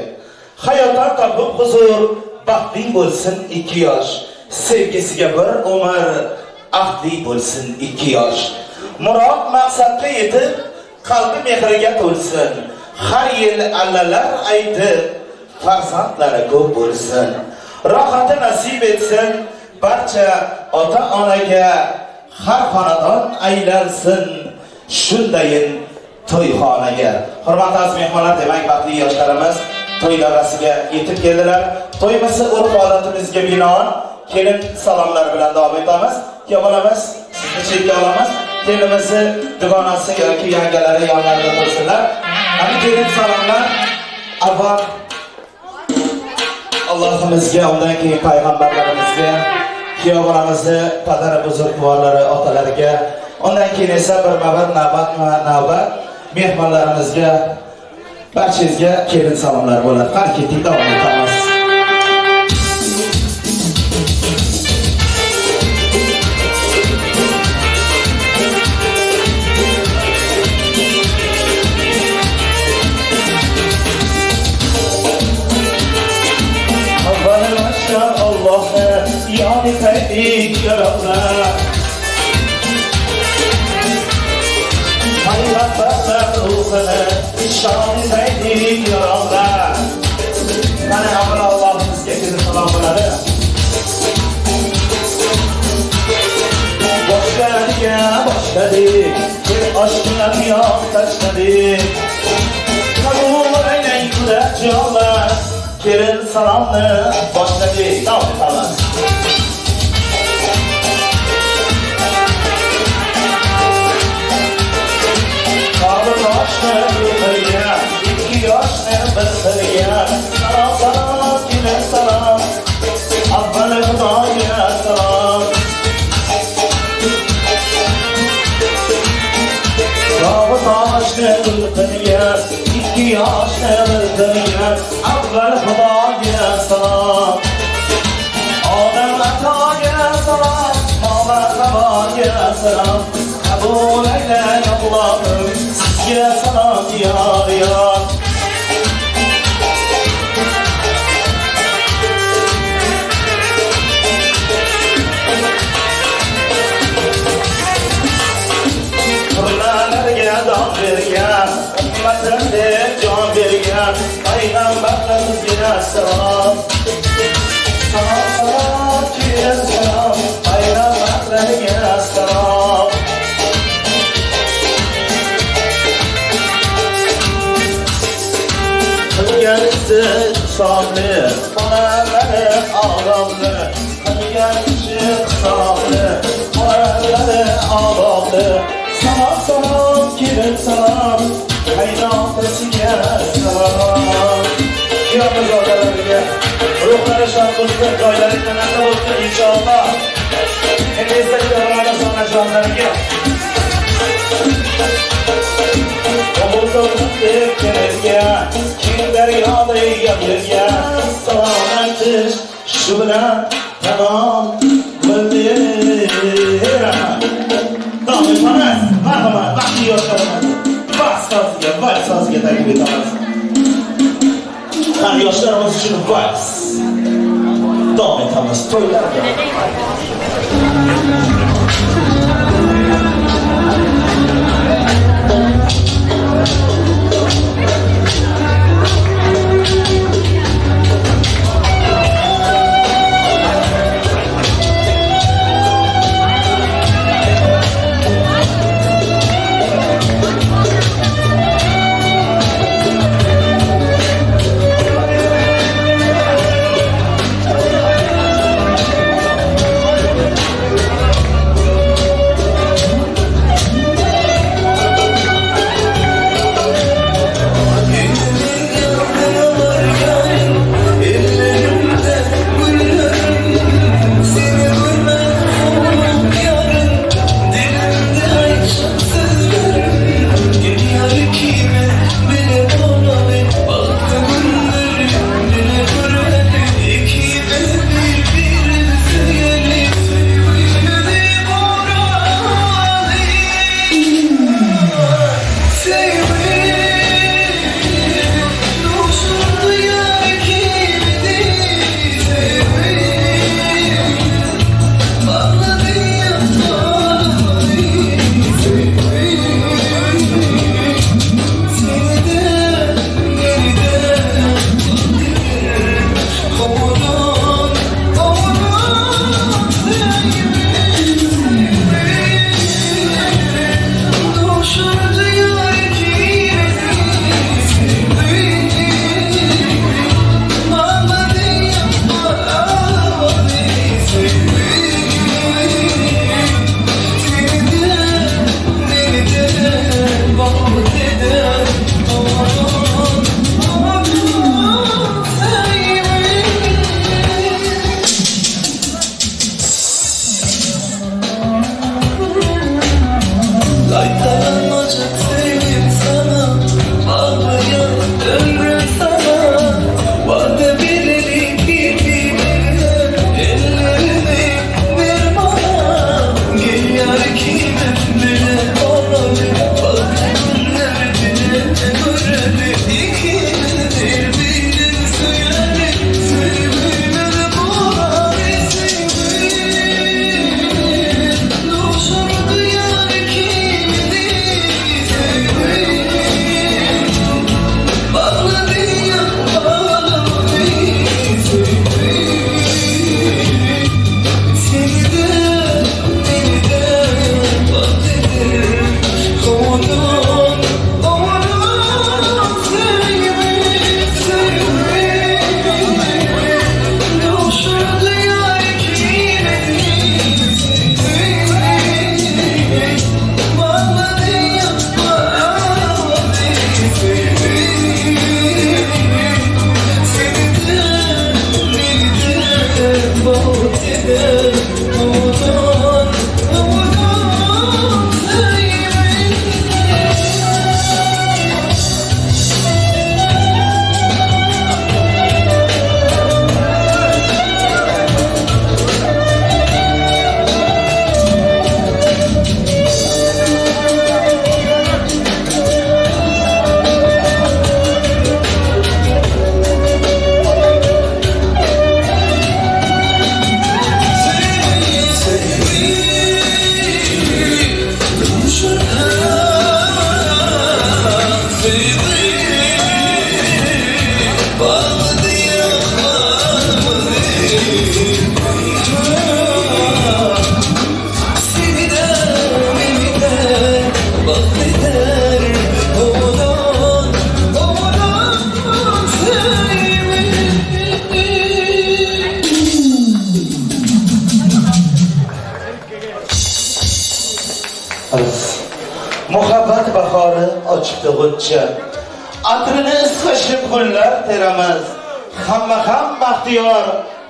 Hayotdan topib huzur, baxtli bo'lsin ikki yosh. Sevgisiga bir umr, ahdli bo'lsin ikki yosh. Murod maqsadga yetib, qalbi mehriga to'lsin. Har yil allalar aytib, farzandlari ko'p bo'lsin. Rohati nasib etsin barcha ota-onaga, har xonadon aylansin shundayin to'yxonaga. Hurmatli aziz mehmonlar, demak baxtli yoshlarimiz to'y davrasiga yetib keldilar. To'yimizni urf-odatimizga binoan kelin salomlar bilan davom etamiz. Kuyovbolamiz sizni chetga olamiz. Kelinimizni dugonasi yoki yangalari yonlarida tursinlar. Ana kelin salomlar avval Allohimizga, undan keyin payg'ambarlarimizga, kuyovbolamizni padar buzrukvorlari otalariga, undan keyin esa birma-bir navbatma-navbat mehmonlarimizga, barchangizga kelin salomlar bo'ladi. Qani ketdik, davom etamiz. Avval Allohni yod etaylik yaronlar. Ruhini şad etaylik yaronlar. Mana avvalo Allohimizga kelib salom bo'ladi. Boshladiga boshladik, bir oshga piyoz tashladik. Qabul aylang xudojonlar, kelin salomni boshladik. Davom etamiz. Toshni qilgan, ikki yoshni bir qilgan. Salom, salom, kelin salom, avval Xudoga salom. Tog'i toshni qilgan, ikki yoshni bir qilgan. Avval Xudoga salom. Odam atoga salom, marhaboga salom. Qabul aylang Allohim, sizga salom yor yor. Qur'onlarga don bergan, ummatim deb jon bergan, payg'ambarlarimizga salom. Salom, salom, kelin salom, payg'ambarlarga salom. Qilgan ishi hisobli, bolalari odobli. Qilgan ishi hisobli, bolalari odobli. Salom, salom, kelin salom, qaynotasiga salom. Kuyovzodalarga ruhlari shod bo'lsin, joylari jannatda bo'lsin inshaalloh. Endi esa kuyovlarga onajonlarga deb kelgan, kim daryoday yopilgan. Salom aytish shu bilan tamom bo'ldi. Davom etamiz. Marhamat, baxtli yoshlarimiz vals soziga, vals soziga taklif etamiz. Har yoshlarimiz uchun vals. Davom etamiz to'ylarga. Ochibdi g'uncha. Atrini isqashib gullar teramiz. Hamma ham baxtiyor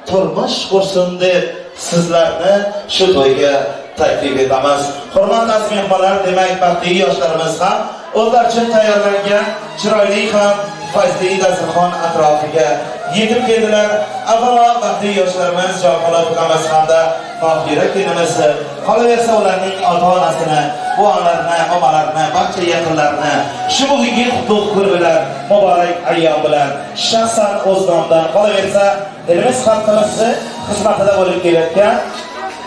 turmush qursin deb sizlarni shu to'yga taklif etamiz. Hurmatli aziz mehmonlar, demak baxtli yoshlarimiz ham o'zlari uchun tayyorlangan chiroyli ham fayzli dasturxon atrofiga yetib keldilar. Avvalo baxtli yoshlarimiz Jonpo'lat ukamiz hamda Mohira kelinimizni, qolaversa ularning ota-onasini, buvalarini, momalarini, barcha yaqinlarini shu bugungi qutlug' kun bilan, muborak ayyom bilan shaxsan o'z nomidan, qolaversa elimiz xalqimizni xizmatida bo'lib kelayotgan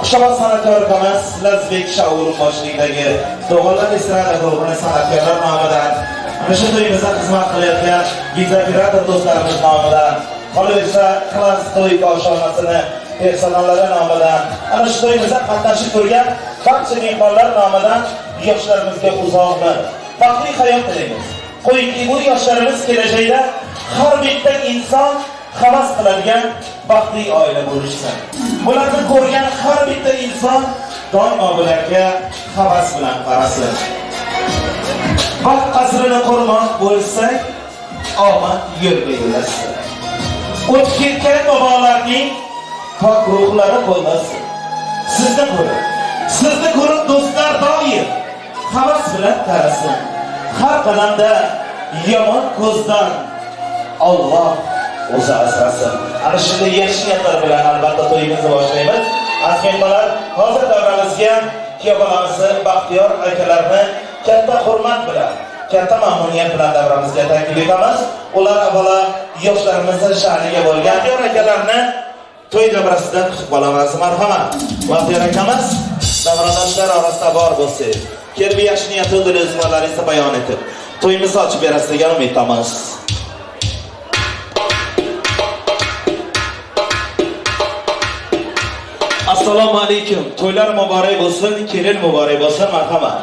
Xushobod san'atkor ukamiz Lazizbek Shaurov boshchiligidagi Do'g'onlar estrada guruhining san'atkorlar nomidan, ana shu to'yimizda xizmat qilayotgan videooperator do'stlarimiz nomidan, qolaversa Klass to'y koshonasini personallari nomidan, ana shu to'yimizda qatnashib turgan barcha mehmonlar nomidan yoshlarimizga uzoq umr, baxtli hayot tilaymiz. Qo'yingki, bu yoshlarimiz kelajakda har bitta inson havas qiladigan baxtli oila bo'lishsin. Bularni ko'rgan har bitta inson doimo bularga havas bilan qarasin. Baxt qasrini qurmoq bo'lsak, omad yo'lga yo'lasin. O'tib ketgan bobolarning pok ruhlari qo'llasin. Sizni ko'rib do'stlar doim havas bilan qarasin. Har qadamda yomon ko'zdan Alloh o'zi asrasin. Ana shunday yaxshi niyatlar bilan albatta to'yimizni boshlaymiz. Aziz mehmonlar, hozir davramizga kuyov bolamizni Baxtiyor akalarni katta hurmat bilan, katta mamnuniyat bilan davramizga taklif etamiz. Ular avvalo yoshlarimizni sha'niga bo'lgan Baxtiyor akalarni to'y davrasida kutib qolamiz. Marhamat. Baxtiyor akamiz davradoshlar orasida bor bo'lsangiz, kelib yaxshi niyat o'zlaringizni bayon etib, to'yimizni ochib berasiz degan umiddamiz. Assalomu alaykum. To'ylar muborak bo'lsin, kelin muborak bo'lsin. Marhamat.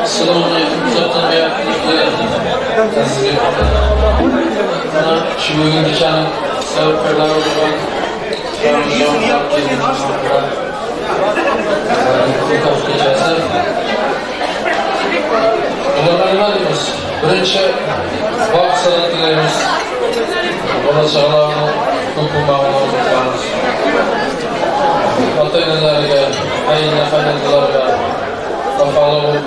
Assalomu alaykum. Shu bugungi kechaning sababkorlari bo'lgan kechasi. Ularga nima deymiz? Birinchi baxt saodat tilaymiz. Bola chaqalarni ko'p bo'lmog'ini orzu qilamiz. Ota-onalarga, qayna-qaynonalarga vafoli bo'lib,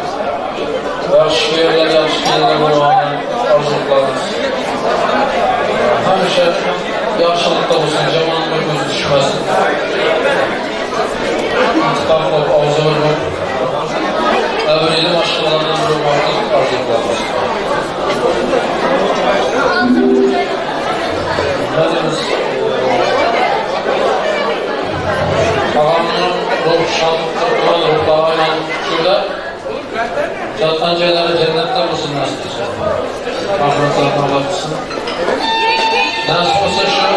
yaxshi kuyovlar, yaxshi kelinlar bo'lmog'ini orzu qilamiz. Hamisha yaxshilikda bo'lsin, yomonlikka ko'zi tushmasin. İttifoq qilib, og'zibir bo'lib, obro'li mashhurlardan biri bo'lmoqni orzu qilamiz. Nima Ağamның ruh şadlıqları, ruhları şurada yatqan joylari cennetdə bo'lsin nasib bo'lsa. Rahmetlarına Allah qilsin. Nasib bo'lsa shu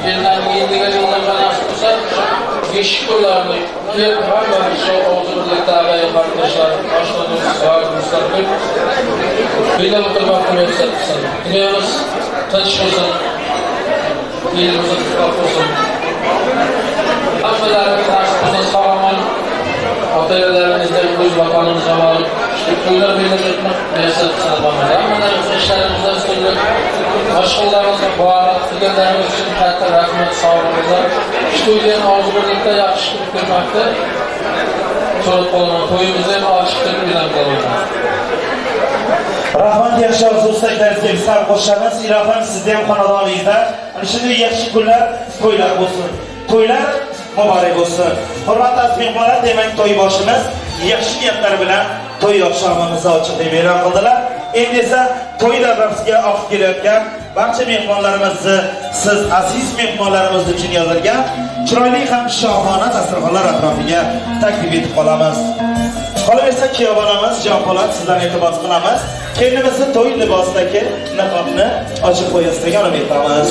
yillarning endigi yillarga nasib bo'lsa beshik to'ylarni kelib hammamiz shu og'zibirlikda ag'ayi qarindoshlar, oshna do'stlar, do'stlar birga o'tirmoqni muyassar qilsin. Dunyomiz tinch bo'lsin, elimiz ittifoq bo'lsin. Hammalarimiz nasib bo'lsin sog'-omon ota-onalarimizdan o'z vatanimizga borib, to'ylar belgilab o'tmoq muyassar qilsin. Hammalarimiz ishlarimizda ustunlik, mashg'ullarimizni barak qilganlarimiz uchun katta rahmat, sog' bo'linglar. Shu to'yni ham og'zibirlikda yaxshi qilib ko'rmoqda. So'rab qolaman, to'yimizni ham ochiq deb e'lon qilaman. Rahmat, yaxshi orzu istaklaringizga biz ham qo'shamiz. Ilohim sizni ham xonadoningizda ana shunday yaxshi kunlar, to'ylar bo'lsin. To'ylar muborak bo'lsin. Hurmatli aziz mehmonlar, demak to'y boshimiz yaxshi niyatlar bilan to'y oqshomimizni ochiq deb e'lon qildilar. Endi esa to'y davrasiga oqib kelayotgan barcha mehmonlarimizni siz aziz mehmonlarimiz uchun yozilgan chiroyli ham shohona dasturxonlar atrofiga taklif etib qolamiz. Qolaversa kuyov bolamiz Jonpo'lat sizdan iltimos qilamiz. Kelinimizni to'y libosidagi niqobni ochib qo'yasiz degan umiddamiz.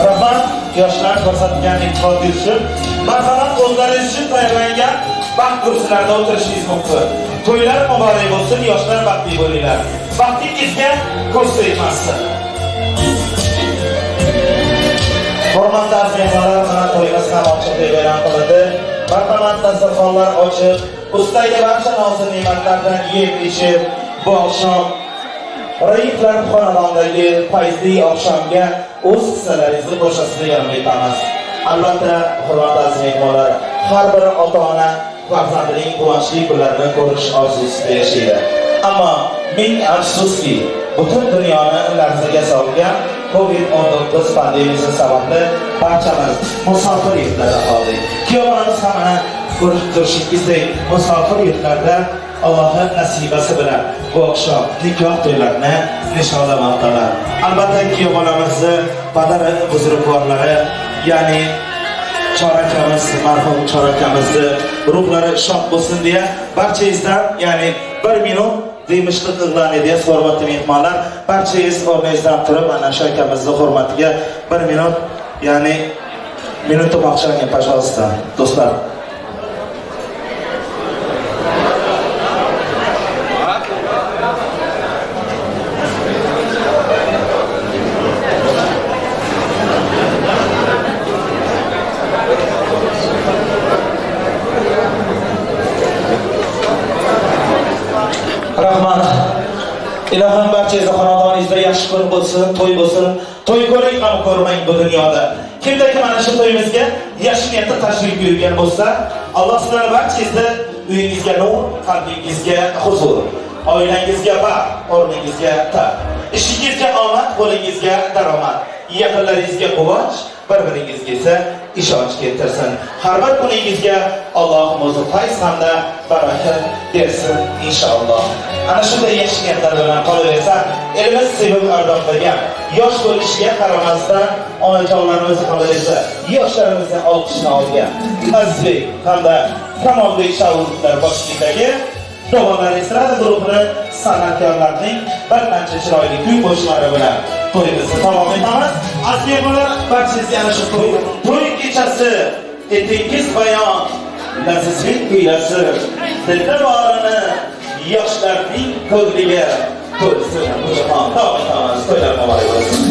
Rahmat yoshlar ko'rsatgan iltifotingiz uchun. Marhamat, o'zlaringiz uchun tayyorlangan baxt kursilarida o'tirishingiz mumkin. To'ylar muborak bo'lsin, yoshlar baxtli bo'linglar. Baxtingizga ko'z tegmasin. Hurmatli aziz mehmonlar, mana to'yimiz ham ochiq deb e'lon qilindi. Marhamat, dasturxonlar ochiq. Ustidagi barcha nozi ne'matlardan yeb ichib, bu oqshom Raiflar xonadonidagi fayzli oqshomga o'z hissalaringizni qo'shasiz degan umiddamiz. Albatta, hurmatli aziz mehmonlar, har bir ota-ona farzandining quvonchli kunlarini ko'rish orzusida yashaydi. Ammo ming afsuski, butun dunyoni larzaga solgan COVID-19 pandemiyasi sababli barchamiz musofir yurtlarda qoldik. Kuyovlarimiz ham mana ko'rib turishingizdek musofir yurtlarda Allohning nasibasi bilan bu oqshom nikoh to'ylarini nishonlamoqdalar. Albatta, kuyovlarimizni padari buzrukvorlari, ya'ni chorakamiz, marhum chorakamizni ruhlari shod bo'lsin deya barchangizdan, ya'ni 1 minut demishliq e'lon ediymiz. Hurmatli mehmonlar, barchangiz o'rningizdan turib ana shu akamizni hurmatiga 1 minut, ya'ni минуту молчания, пожалуйста, do'stlar. Rahmat. Ilohim barchangizni xonadoningizda yaxshi kun bo'lsin, to'y bo'lsin. To'y ko'ring ham ko'rmang bu dunyoda. Kimda-kim mana shu to'yimizga yaxshi niyatda tashrif buyurgan bo'lsa, Alloh sizlarni barchangizni uyingizga nur, qalbingizga huzur, oilangizga baxt, o'rningizga taxt, ishingizga omad, qo'lingizga daromad, yaqinlaringizga quvonch, bir-biringizga esa ishonch keltirsin. Har bir kuningizga Alloh o'zi fayz hamda barakat bersin inshaalloh. Ana shunday yaxshi niyatlar bilan qolaversa, elimiz sevib ardoqlagan, yosh bo'lishiga qaramasdan onajonlarimiz qolaversa, yoshlarimizning olqishini olgan Azizbek hamda Kamolbek Shavuzovlar boshchiligidagi Dovonlar estrada guruhini san'atkorlarning bir qancha chiroyli kuy qo'shiqlari bilan to'yimizni davom etamiz. Aziz mehmonlar, barchangizga ana shu to'y kechasi etingiz bayon, lazizlik kuylasi, dilda borini yoshlarning ko'ngliga to'lsin. Bu jahon davom etamiz. To'ylar muborak bo'lsin.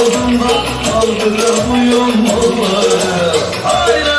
oldum da kaldıramıyorum onları. Hayra!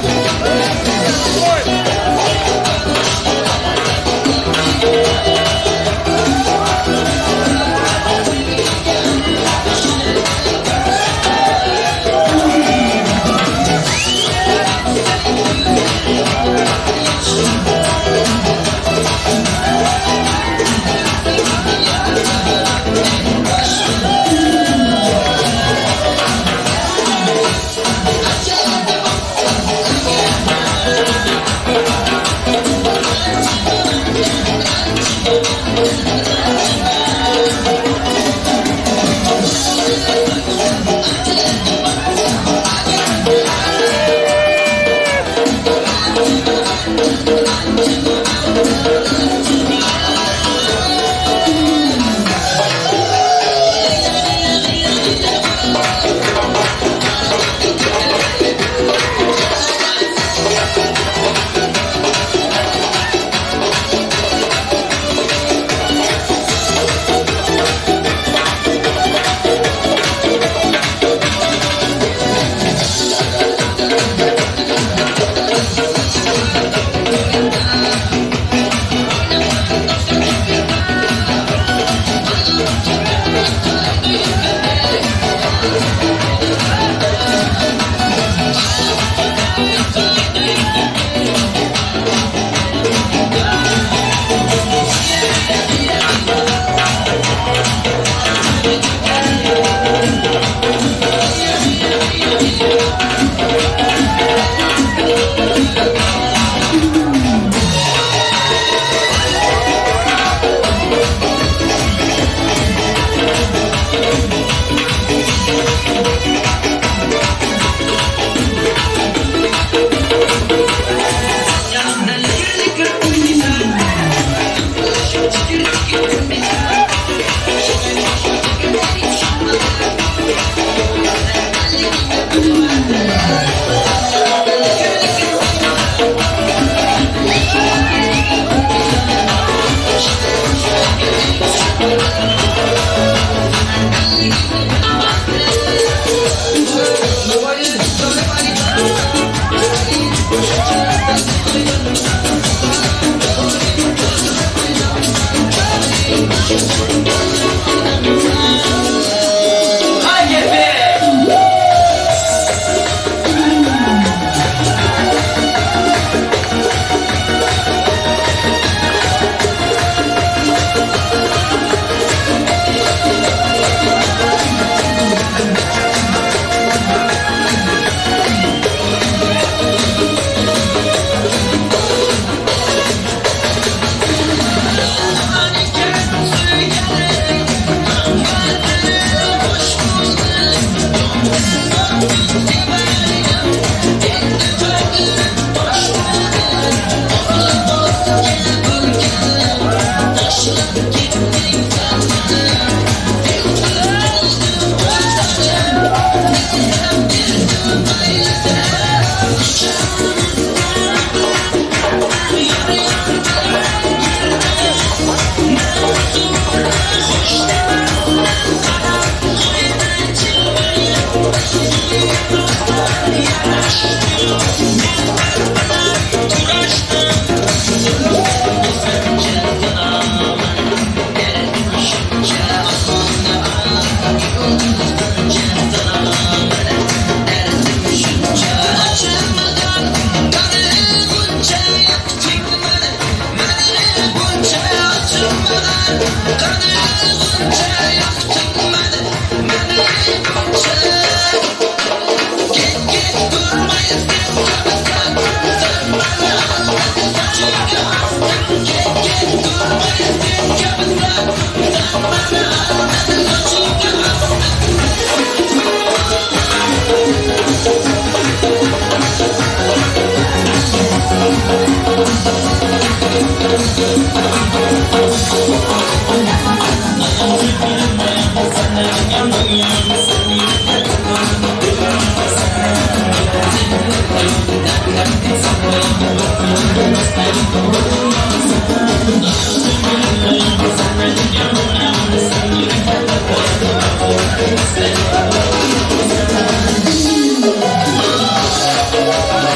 We'll be right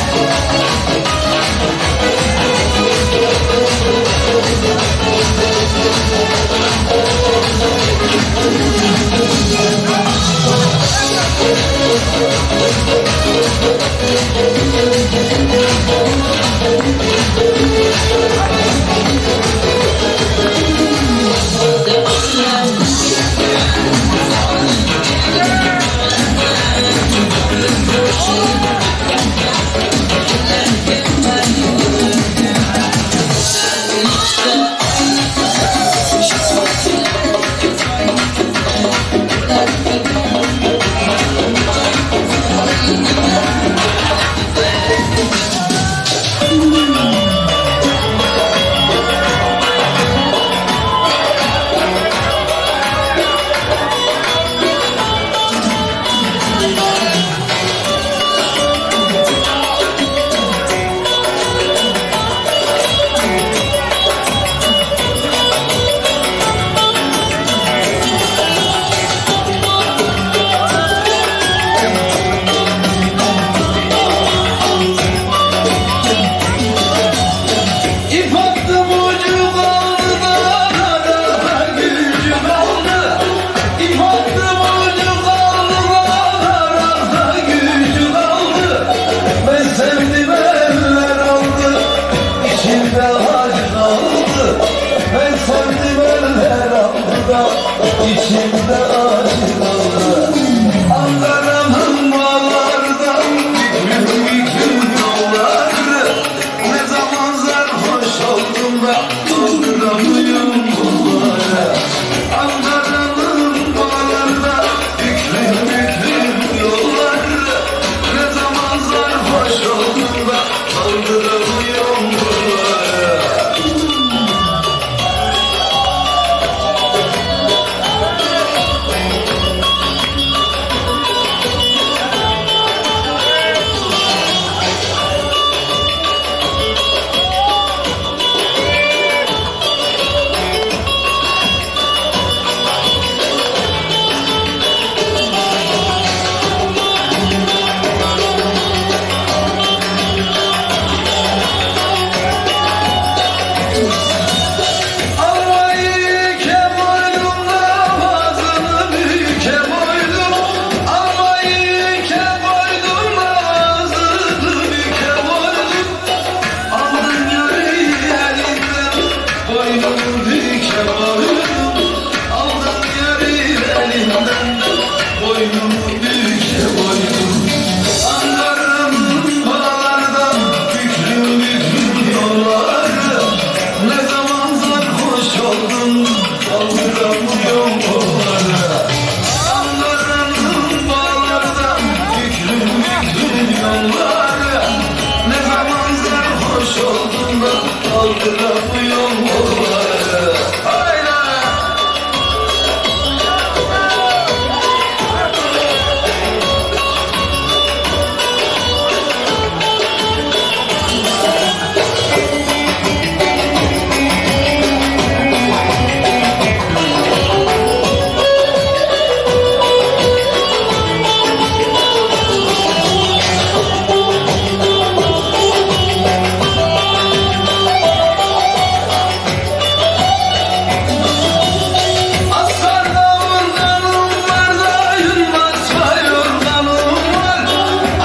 back. İçimde acı kaldı. Ankara'nın bağlarda büklüm büklüm yolları. Ne zaman sarhoş oldum da dolduramıyorum bunları. Ankara'nın bağlarda büklüm büklüm yolları. Ne zaman sarhoş oldum da dolduramıyorum bunları. Almayı kemoydum da ağzını büke koydum. Almayı kemoydum da ağzını büke koydum. Aldım yarı elinden, boynumu büke koydum. Aldım yarı elinden, boynumu büke koydum. Ankara'nın bağlarda büklüm büklüm yolları. Ne zaman sarhoş oldum, kaldıramıyorum onları. Ankara'nın bağlarda büklüm büklüm yolları. Ne zaman sarhoş oldum da kaldıramıyorum onları. Hayda! Asarda organım var da yılmaz yorganım var.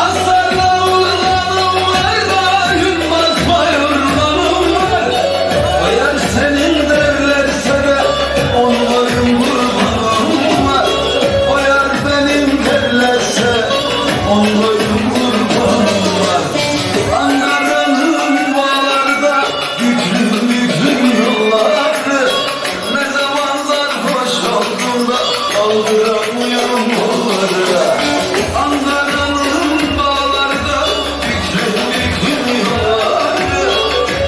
Asarda organım var da yılmaz yorganım var. Bayar senin derlerse de onların kurbanım var. Bayar benim derlerse onların kurbanım var. Ankara'nın bağlarda büklüm büklüm yolları. Ne zaman sarhoş oldum da kaldıramıyorum onları. Ankara'nın bağlarda büklüm büklüm yolları.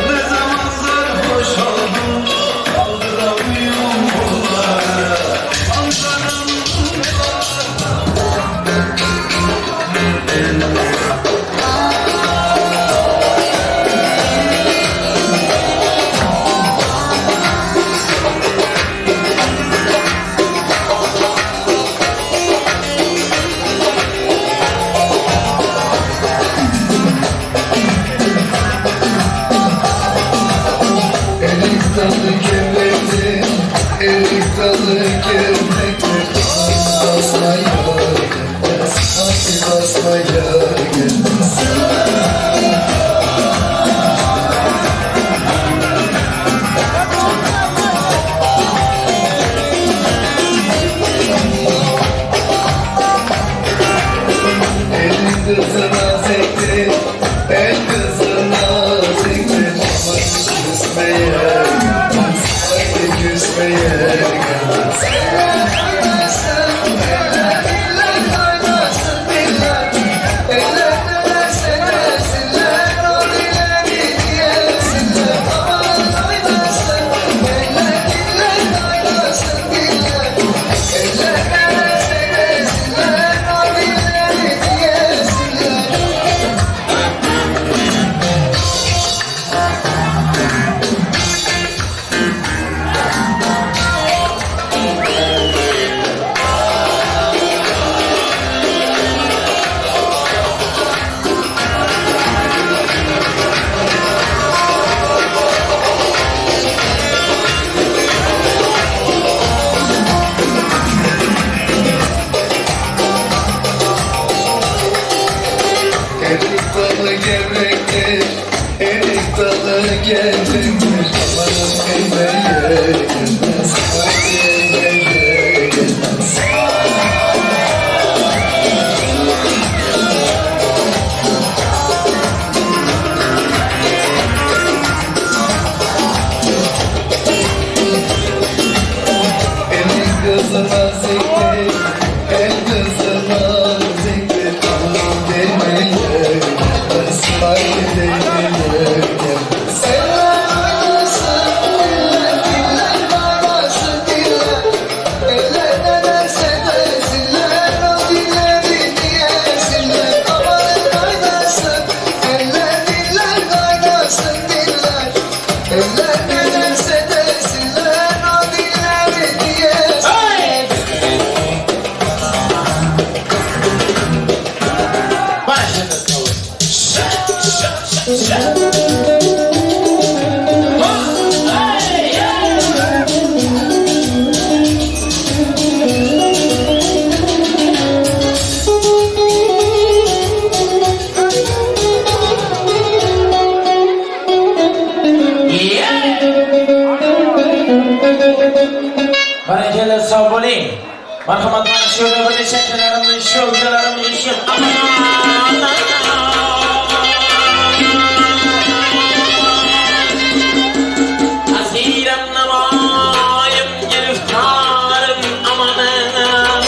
Ne zaman sarhoş oldum kaldıramıyorum onları. Ankara'nın Erik dalı gevrektir, erik dalı gevrektir. Basmaya gelmez, hadi basmaya gelmez. Elin kızına sektir, el kızına sektir. Aman küsmeye gelmez, hadi küsmeye gelmez. Eller kaynasın, eller diller kaynasın diller. Eller nelerse desinler, o dilleri diyesinler. Aman kaynasın, eller diller kaynasın diller. Eller nelerse desinler, o dilleri diyesinler. Erik dalı gevrektir, erik dalı gevrektir. Amanın emeğe gelmez, hadi emeğe gelmez. Eller oynasın diller, diller kaynasın diller. Eller ne derse desinler, o dilleri diyesinler. Amanın kaynasın, eller diller kaynasın diller. Eller ne derse desinler, o dilleri diyesinler. Barakalla, sog' bo'ling. Marhamat, mana shu yerda bir necha akalarimni ishi, ukalarimni ishi. Asirim navoyim, giriftorim amanam.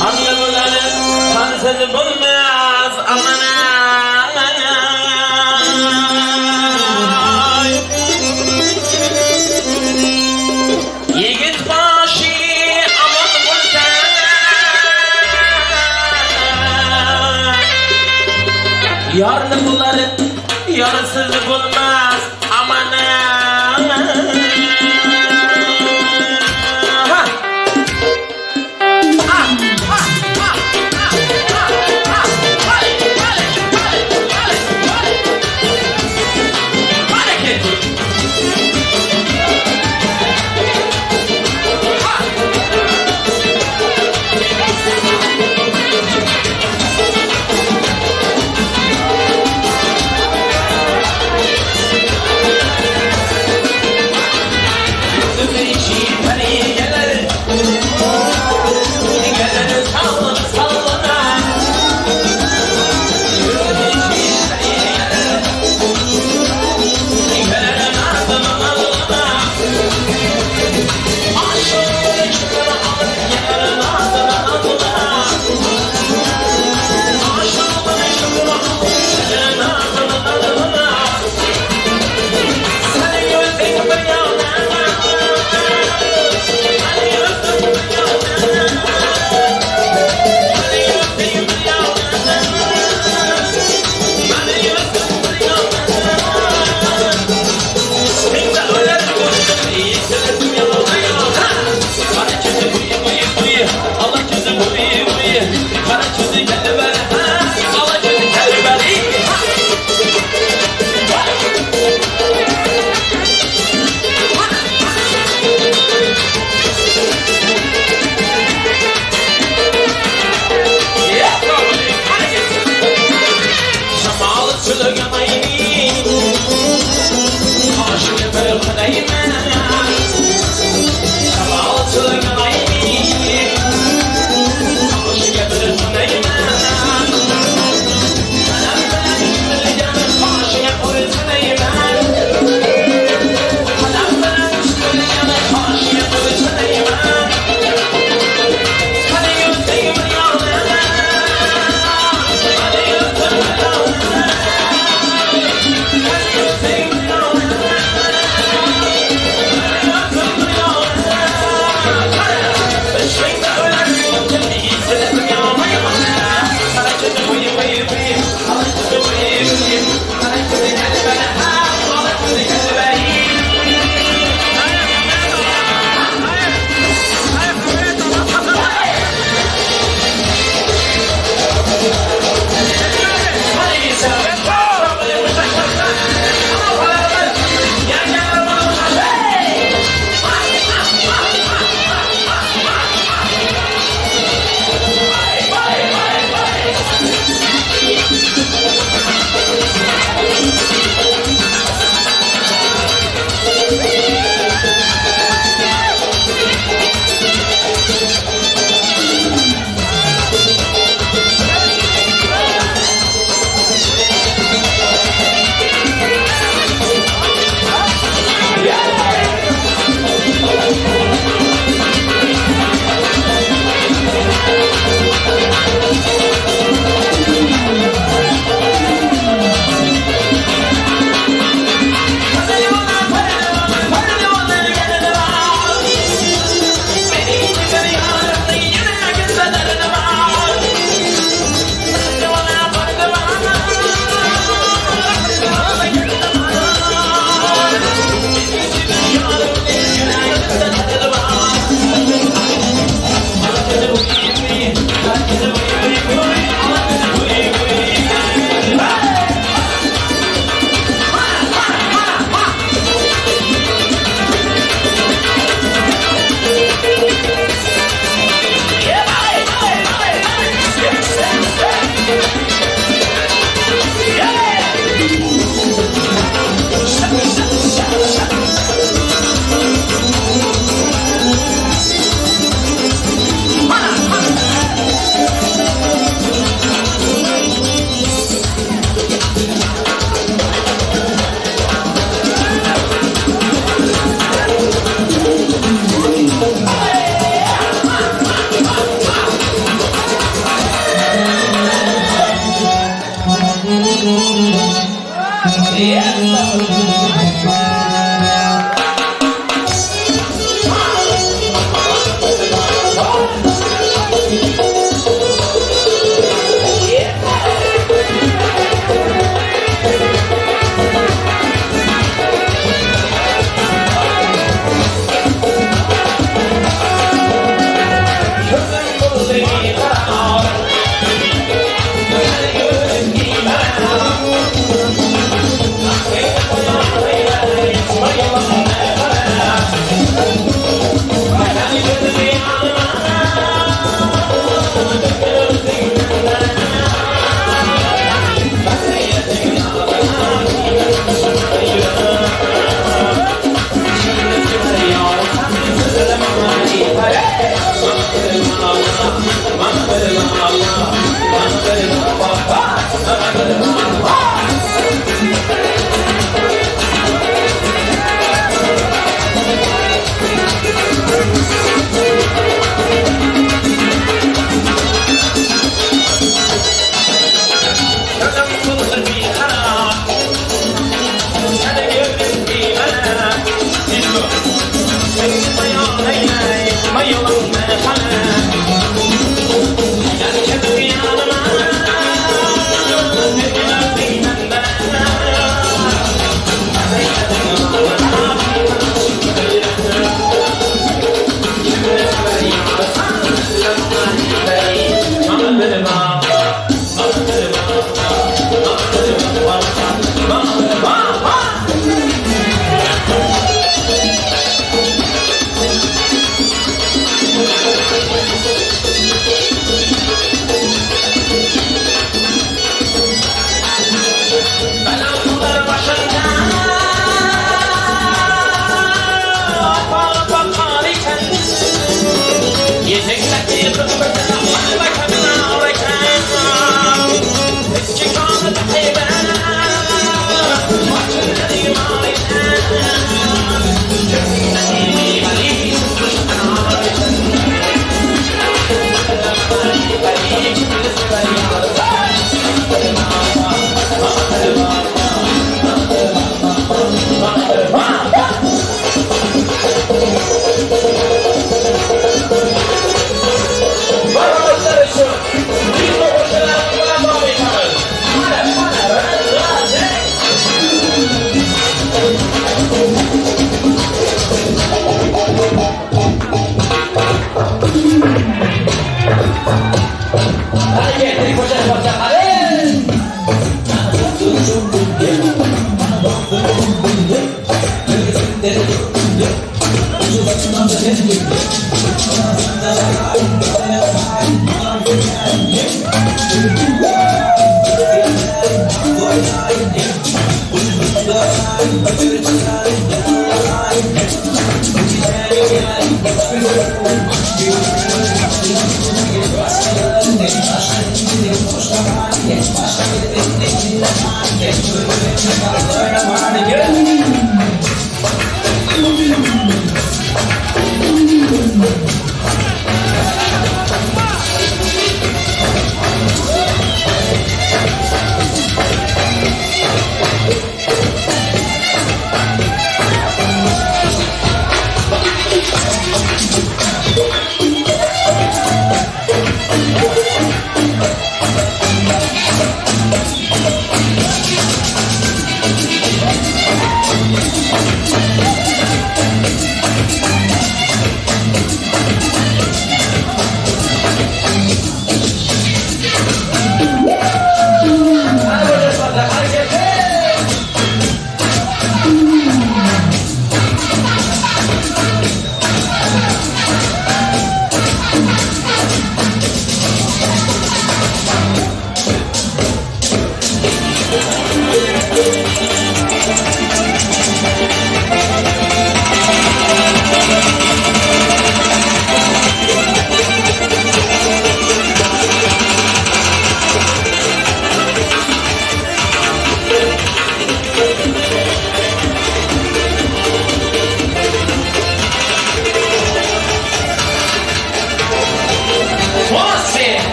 Qanli bo'ladi, qansiz bo'lmas amanam. Yigit boshi omon bo'lsa, yorli bo'lar, yorsiz bo'lmas amanam. Ha! Ha! Ha! Ha! Ha! Ha! Ha! Hay! Hay! Hay! Hay! Hay! Hareket! Thank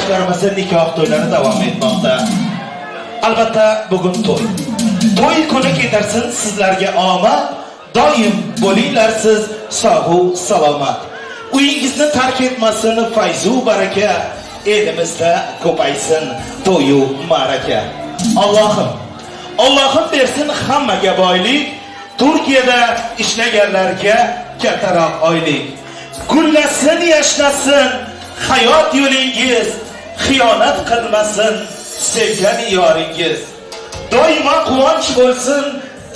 yoshlarimizni nikoh to'ylari davom etmoqda. Albatta bugun to'y. To'y kuni ketarsin sizlarga omad, doim bo'linglar siz sog' salomat. Uyingizni tark etmasin fayzu baraka, elimizda ko'paysin to'yu ma'raka. Allohim, Allohim bersin hammaga boylik, Turkiyada ishlaganlarga kattaroq oylik. Gullasin, yashnasin hayot yo'lingiz, xiyonat qilmasin sevgan yoringiz. Doimo quvonch bo'lsin,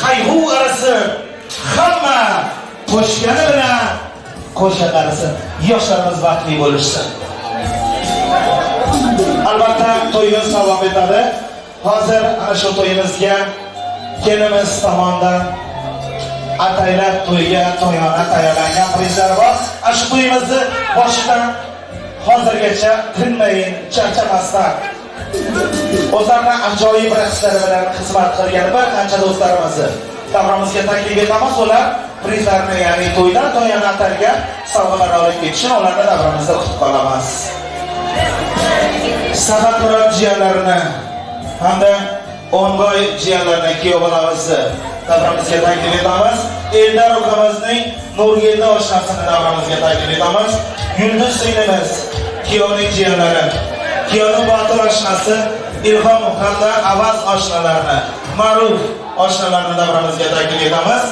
qayg'u arasin, hamma qo'shgani bilan qo'sha qarasin. Yoshlarimiz baxtli bo'lishsin. Albatta to'yimiz davom etadi. Hozir ana shu to'yimizga kelinimiz tomonidan ataylab to'yga to'yona tayyorlangan prizlar bor. Ana shu to'yimizni boshidan hozirgacha tinmayin, charchamasdan o'zlarini ajoyib raqslari bilan xizmat qilgan bir qancha do'stlarimizni davramizga taklif etamiz. Ular prizlarni, ya'ni to'ydan to'yona atalgan sovg'alar olib ketishini ularni davramizda kutib qolamiz. Safatmurod jiyanlarini hamda O'nboy jiyanlarini kuyov bolamizni davramizga taklif etamiz. Eldar ukamizning Nurgeldi oshnasini davramizga taklif etamiz. Yulduz singlimiz, kuyovning jiyanlari, kuyovning Botir oshnasi Ilhom hamda Avaz oshnalarini, Ma'ruf oshnalarini davramizga taklif etamiz.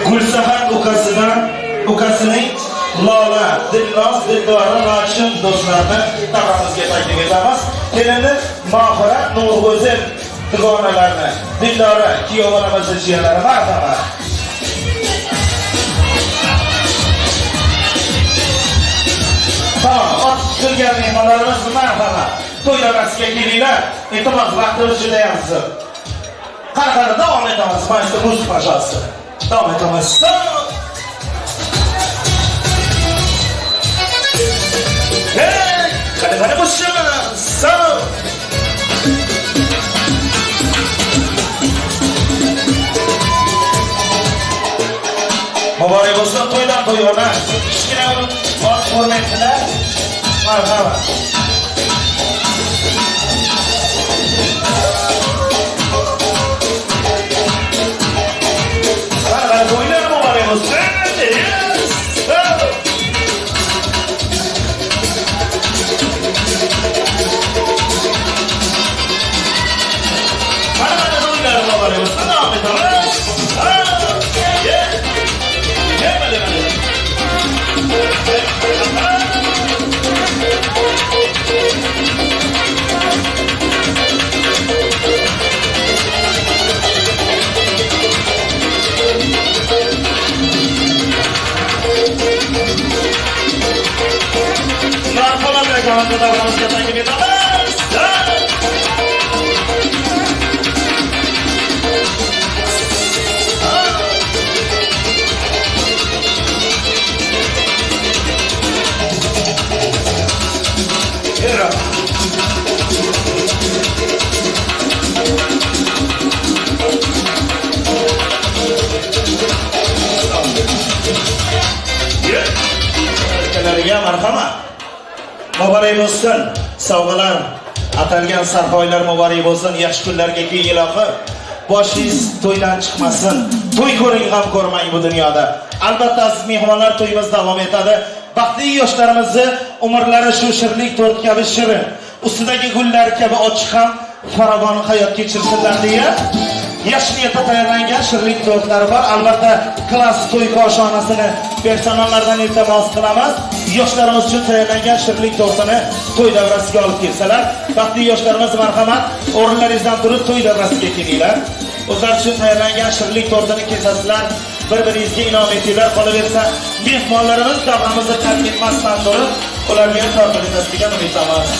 Gulsahar ukasidan ukasining Lola, Dilnoz, Dildora, Lochin do'stlarini davramizga taklif etamiz. Kelini Mohira, Nurgo'zel dugonalarni, Dildora, kuyov bolamizni jiyanlari marhamat. Tamam, ot tutilgan mehmonlarimiz marhamat. To'y davrasiga kelinglar. Iltimos, vaqtimiz juda ham zir. Qani davom etamiz. Maestro muzika pожалуйста. Davom etamiz. Hey, qani qo'shamiz. Muborak bo'lsin to'ydan to'yona. Kichkina bir oz ko'rmaydilar. Marhamat. Qani to'ylar muborak bo'lsin. Qani to'ylar muborak bo'lsin. Davom etamiz. Marhamat reklamaga davramizga taklif etamiz. Akalarga marhamat. Muborak bo'lsin. Sovg'alar, atalgan sarpoylar muborak bo'lsin. Yaxshi kunlarga keyin ilohi. Boshingiz to'ydan chiqmasin. To'y ko'ring, g'am ko'rmang bu dunyoda. Albatta aziz mehmonlar, to'yimiz davom etadi. Baxtli yoshlarimizni umrlari shu shirlik to'rt kabi shirin, ustidagi gullar kabi ochiq ham farovon hayot kechirsinlar deya yaxshi niyatda tayyorlangan shirlik tortlari bor. Albatta klass to'y koshonasini personallardan iltimos qilamiz. Yoshlarimiz uchun tayyorlangan shirlik tortini to'y davrasiga olib kelsalar, baxtli yoshlarimiz marhamat, o'rinlaringizdan turib to'y davrasiga kelinglar. O'zlari uchun tayyorlangan shirlik tortini kesasizlar, bir-biringizga inom etinglar. Qolaversa, mehmonlarimiz davramizni tark etmasdan turib, ularga ham tortib etasiz degan umiddamiz.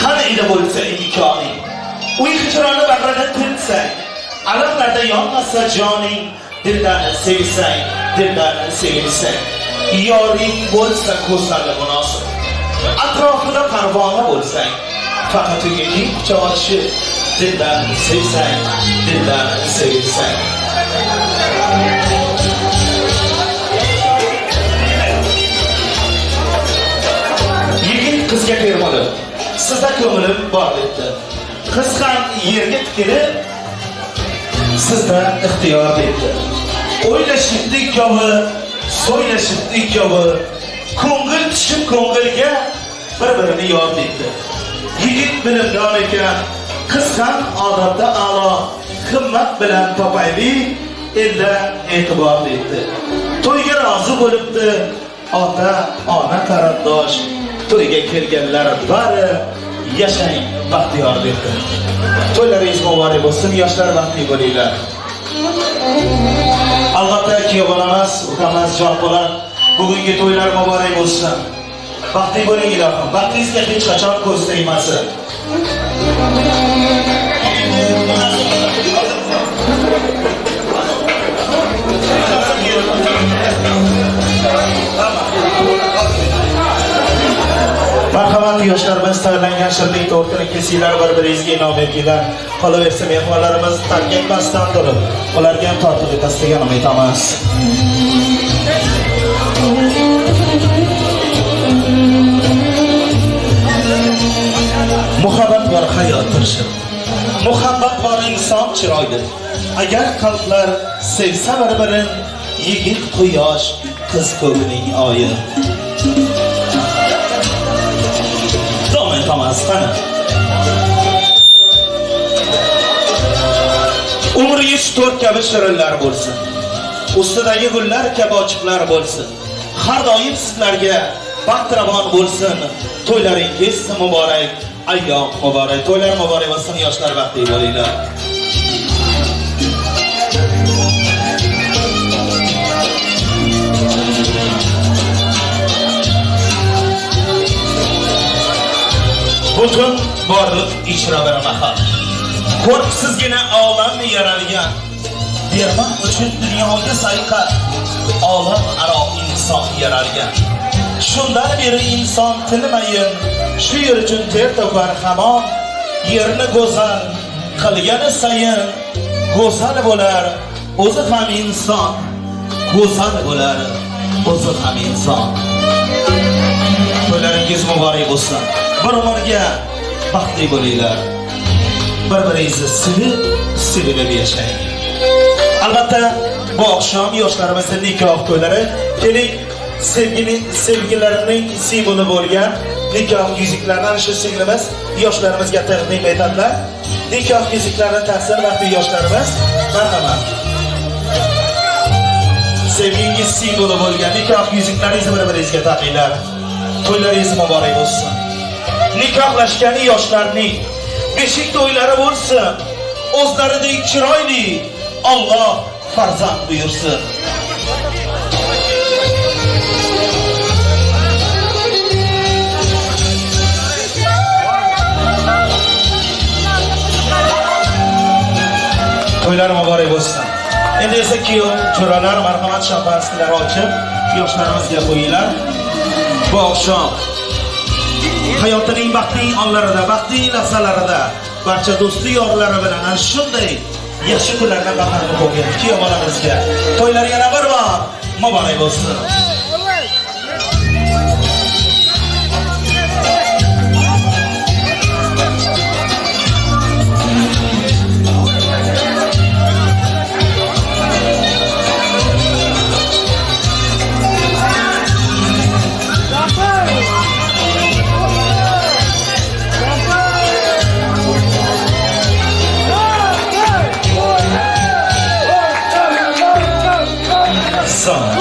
Qani edi bo'lsa imkoning, Uy hijroni bag'rida tintsang, alamlarda yonmasa joning, dildan sevsang, dildan sevilsang, yoring bo'lsa ko'zlarga munosib, atrofida parvona bo'lsang, faqat unga keng quchoq ochib, dildan sevsang, dildan sevilsang. Yigit qizga termilib, sizda ko'nglim bor debdi. Qiz ham yerga tikilib, sizda ixtiyor debdi. O'ylashibdi ikkovi, so'ylashibdi ikkovi, ko'ngil tushib ko'ngilga bir-birini yor debdi. Yigit bilimdon ekan, qiz ham odobda a'lo, himmat bilan topaylik, elda e'tibor debdi. To'yga rozi bo'libdi ota, ona qarindosh, to'yga kelganlar bari yashang baxtiyor debdi. To'ylaringiz muborak bo'lsin, yoshlar baxtli bo'linglar. Albatta kuyov bolamiz, ukamiz Jonpo'lat, bugungi to'ylar muborak bo'lsin. Baxtli bo'ling ilohim, baxtingizga hech qachon ko'z tegmasin. Marhamat yoshlarimiz, tayyorlangan shirinlik tortini kesinglar, bir-biringizga inom etinglar. Qolaversa mehmonlarimiz tark etmasdan turib, ularga ham tortib etasiz degan umid etamiz. Muhabbat bor hayot tirishib, muhabbat bor inson chiroyli. Agar qalblar sevsa bir-birini, yigit quyosh, qiz ko'kning oyi. Davom etamiz, qani. Umringiz to'rt kabi shirinlar bo'lsin. Ustidagi gullar kabi ochiqlar bo'lsin. Har doim sizlarga baxtiravon bo'lsin. To'ylaringiz muborak, ayyom muborak. To'ylar muborak bo'lsin, yoshlar baxtli bo'linglar. Butun borliq ichra bir mahal. Qo'rqsizgina olam yaralgan. Bermoq uchun dunyoga sayqal. Olam aro inson yaralgan. Shundan beri inson tinmayin, shu yer uchun ter to'kar hamon. Yerni go'zal qilgani sayin go'zal bo'lar o'zi ham inson. Go'zal bo'lar o'zi ham inson. To'ylaringiz muborak bo'lsin. Bir umrga baxtli bo'linglar. Bir-biringizni sevib, sevilib yashang. Albatta, bu oqshom yoshlarimizning nikoh to'ylari, keling sevgilarining simvoli bo'lgan nikoh yuziklaridan shu singlimiz yoshlarimizga taqdim etadilar. Nikoh yuziklarini taqsim vaqti yoshlarimiz, marhamat. Sevgingiz simvoli bo'lgan nikoh yuziklaringizni bir-biringizga taqinglar. To'ylaringiz muborak bo'lsin. Nikohlashgan yoshlarning beshik to'ylari bo'lsin. O'zlaridek chiroyli Alloh farzand buyursin. To'ylar muborak bo'lsin. Endi esa kuyov jo'ralar marhamat shampanskilar ochib yoshlarimizga qo'yinglar. Bu oqshom hayotining baxtli onlarida, baxtli lahzalarida barcha do'sti yorlari bilan ana shunday yaxshi kunlardan bahramand bo'lgan kuyov bolamizga to'ylar yana bir bor muborak bo'lsin.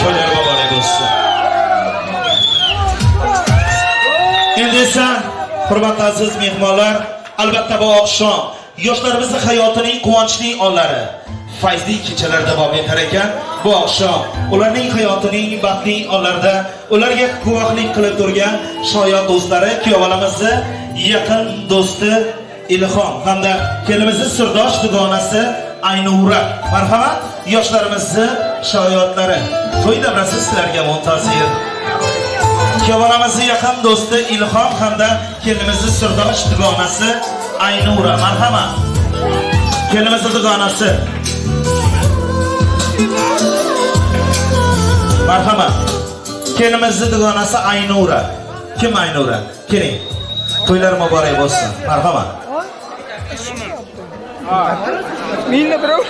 To'ylar muborak bo'lsin. Endi esa hurmatli aziz mehmonlar, albatta bu oqshom yoshlarimizning hayotining quvonchli onlari, fayzli kechalar davom etar ekan, bu oqshom ularning hayotining baxtli onlarida ularga guvohlik qilib turgan shoir do'stlari, kuyovlarimizni yaqin do'sti Ilhom hamda kelinimizni sirdosh dugonasi Aynura. Marhamat, yoshlarimizni shoiyatlari. To'y davrasi sizlarga muntazir. Kuyovbolamizni yaqin do'sti Ilhom hamda kelinimizni sirdosh dugonasi Aynura. Marhamat. Kelinimizni dugonasi. Marhamat. Kelinimizni dugonasi Aynura. Kim Aynura? Keling. To'ylar muborak bo'lsin. Marhamat. Meni birov.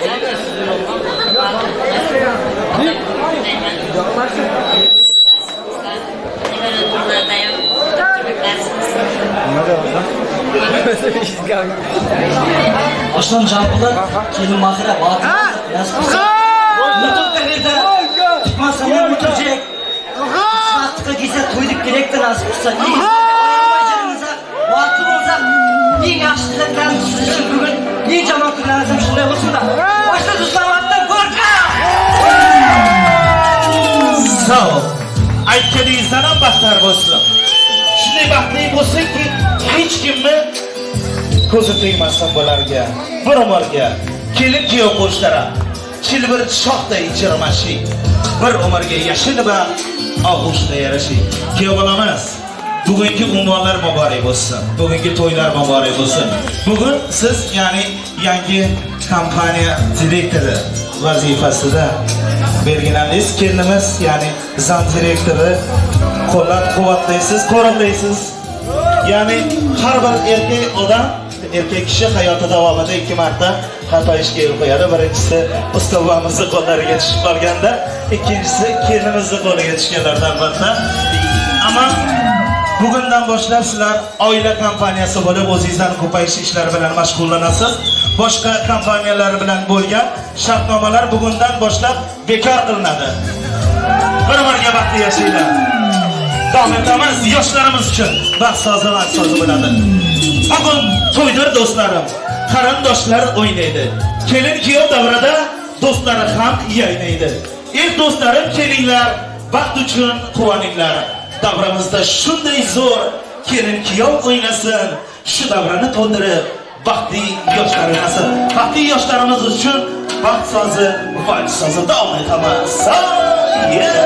Oshnam Janpolat, kelin Mahira, baxtli nasib qilsa. Mutlaqo Turkmenistandan o'tirjak. Vaqtga kelsa to'ydik kerakda nasib qilsa. Baxtli bo'lsak, eng yaxshi tilaklarimiz siz uchun bugun, eng yomon kunlarimiz ham shunday bo'lsin-da. Boshqa Rustamotdan qo'rqa! Sog'. Aytganingizdan ham baxtlar bo'lsin. Shunday baxtli bo'lsinki, hech kimni ko'zi tegmasin bularga. Bir umrga kelin kuyov qo'shlari chilbir shoxday chirmashik, bir umrga yashil va og'ushda yarashik. Kuyov bolamiz, bugungi unvonlar muborak bo'lsin. Bugungi to'ylar muborak bo'lsin. Bugun siz, ya'ni yangi kompaniya direktori vazifasida belgilandingiz. Kelinimiz, ya'ni zam direktori qo'llab-quvvatlaysiz, qo'riqlaysiz. Ya'ni har bir erkak odam, erkak kishi hayoti davomida 2 marta xato ishga yo'l qo'yadi. Birinchisi ustozimizni qo'llariga tushib qolganda, ikkinchisi kelinimizni qo'liga tushganlarda albatta. Ammo bugundan boshlab sizlar oila kompaniyasi bo'lib o'zingizdan ko'payish ishlari bilan mashg'ullanasiz. Boshqa kompaniyalar bilan bo'lgan shartnomalar bugundan boshlab bekor qilinadi. Bir-biriga baxtli yashanglar. Davom etamiz, yoshlarimiz uchun baxt sozi va sozi bo'ladi. Bugun to'ydir do'stlarim, qarindoshlar o'ynaydi. Kelin kuyov davrada do'stlari ham yaynaydi. Ey do'stlarim, kelinglar, baxt uchun quvoninglar. Davramizda shunday zo'r kelin kuyov o'ynasin, shu davrani to'ldirib baxtli yoshlar o'ynasin. Baxtli yoshlarimiz uchun baxt sozi, vals sozi davom etamiz. Yeah!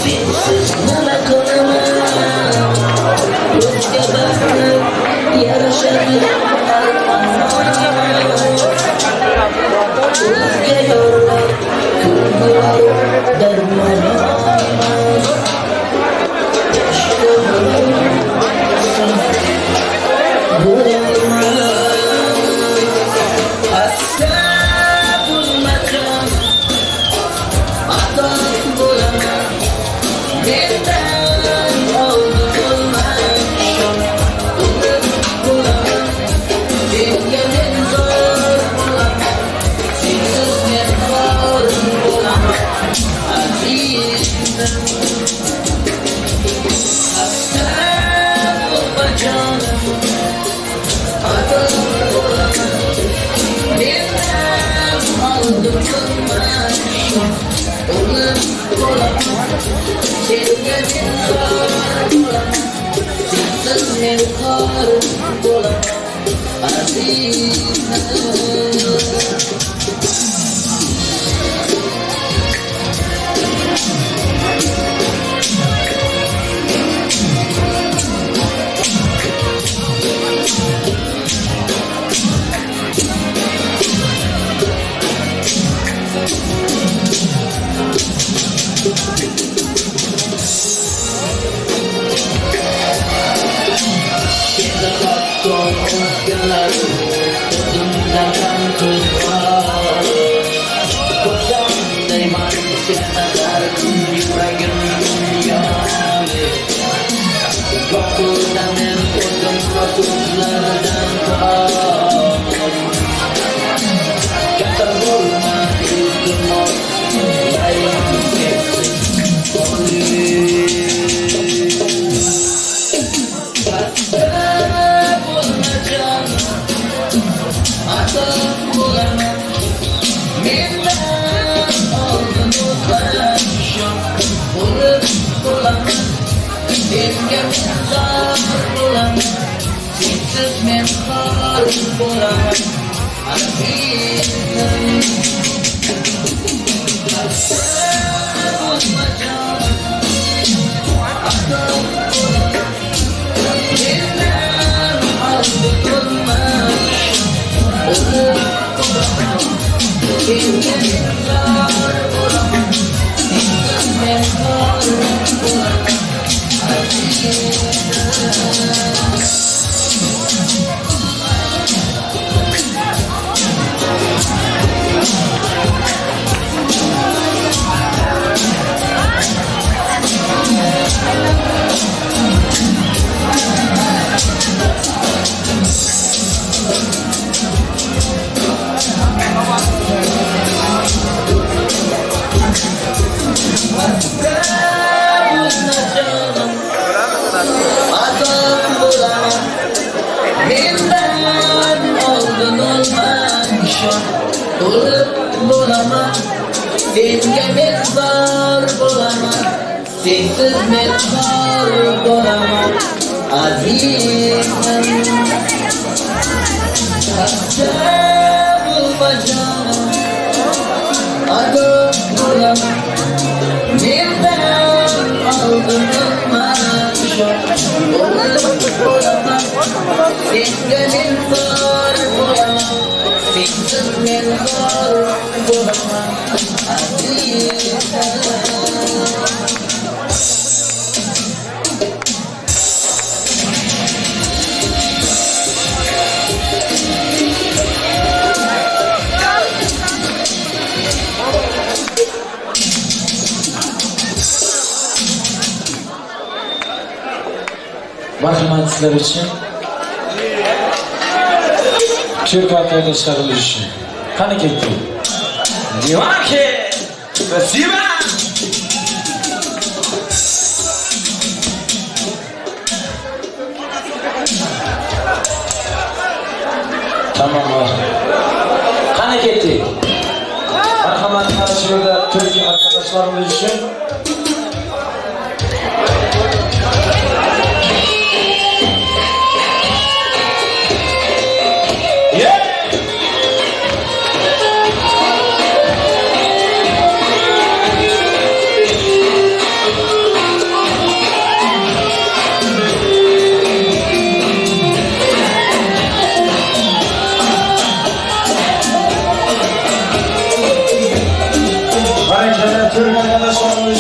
Sensiz nima qilaman? O'zga baxtni yarashadi o'zga yorlar kulgular darmon emas. Hasta bo'lmagan atom bo'laman. Mendan oldi bo'lmay o'lib bo'laman. Senga men zor bo'laman. Sensiz men xor bo'laman. Azizim. Hasta bo'lma jonim. Atom bo'laman. Mendan oldi bo'lmay o'lib bo'laman. Senga men zor bo'laman. Sensiz men xor bo'laman. Azizim. Senga men zor bo'laman. Sensiz men xor bo'laman. Azizim. Hasta bo'lma jonim. Atom bo'laman. Mendan oldi bo'lmay o'lib bo'laman. Senga men zor bo'laman. Sensiz men xor bo'laman. O'lib bo'laman. Senga men zor bo'laman. Sensiz men xor bo'laman. Azizim. Hasta bo'lma jonim. Atom bo'laman. Mendan oldin o'lmay o'lib bo'laman. Senga men zor bo'laman. Sensiz men xor bo'laman. Azizim. Marhamat sizlar uchun. Türk arkadaşlarımız için. Qani ketdik. Divaki! Спасибо! Tamam var. Qani Ana ketdik. Marhamat, mana shu yerda turk arkadaşlarımız için. Türk arkadaşlarımız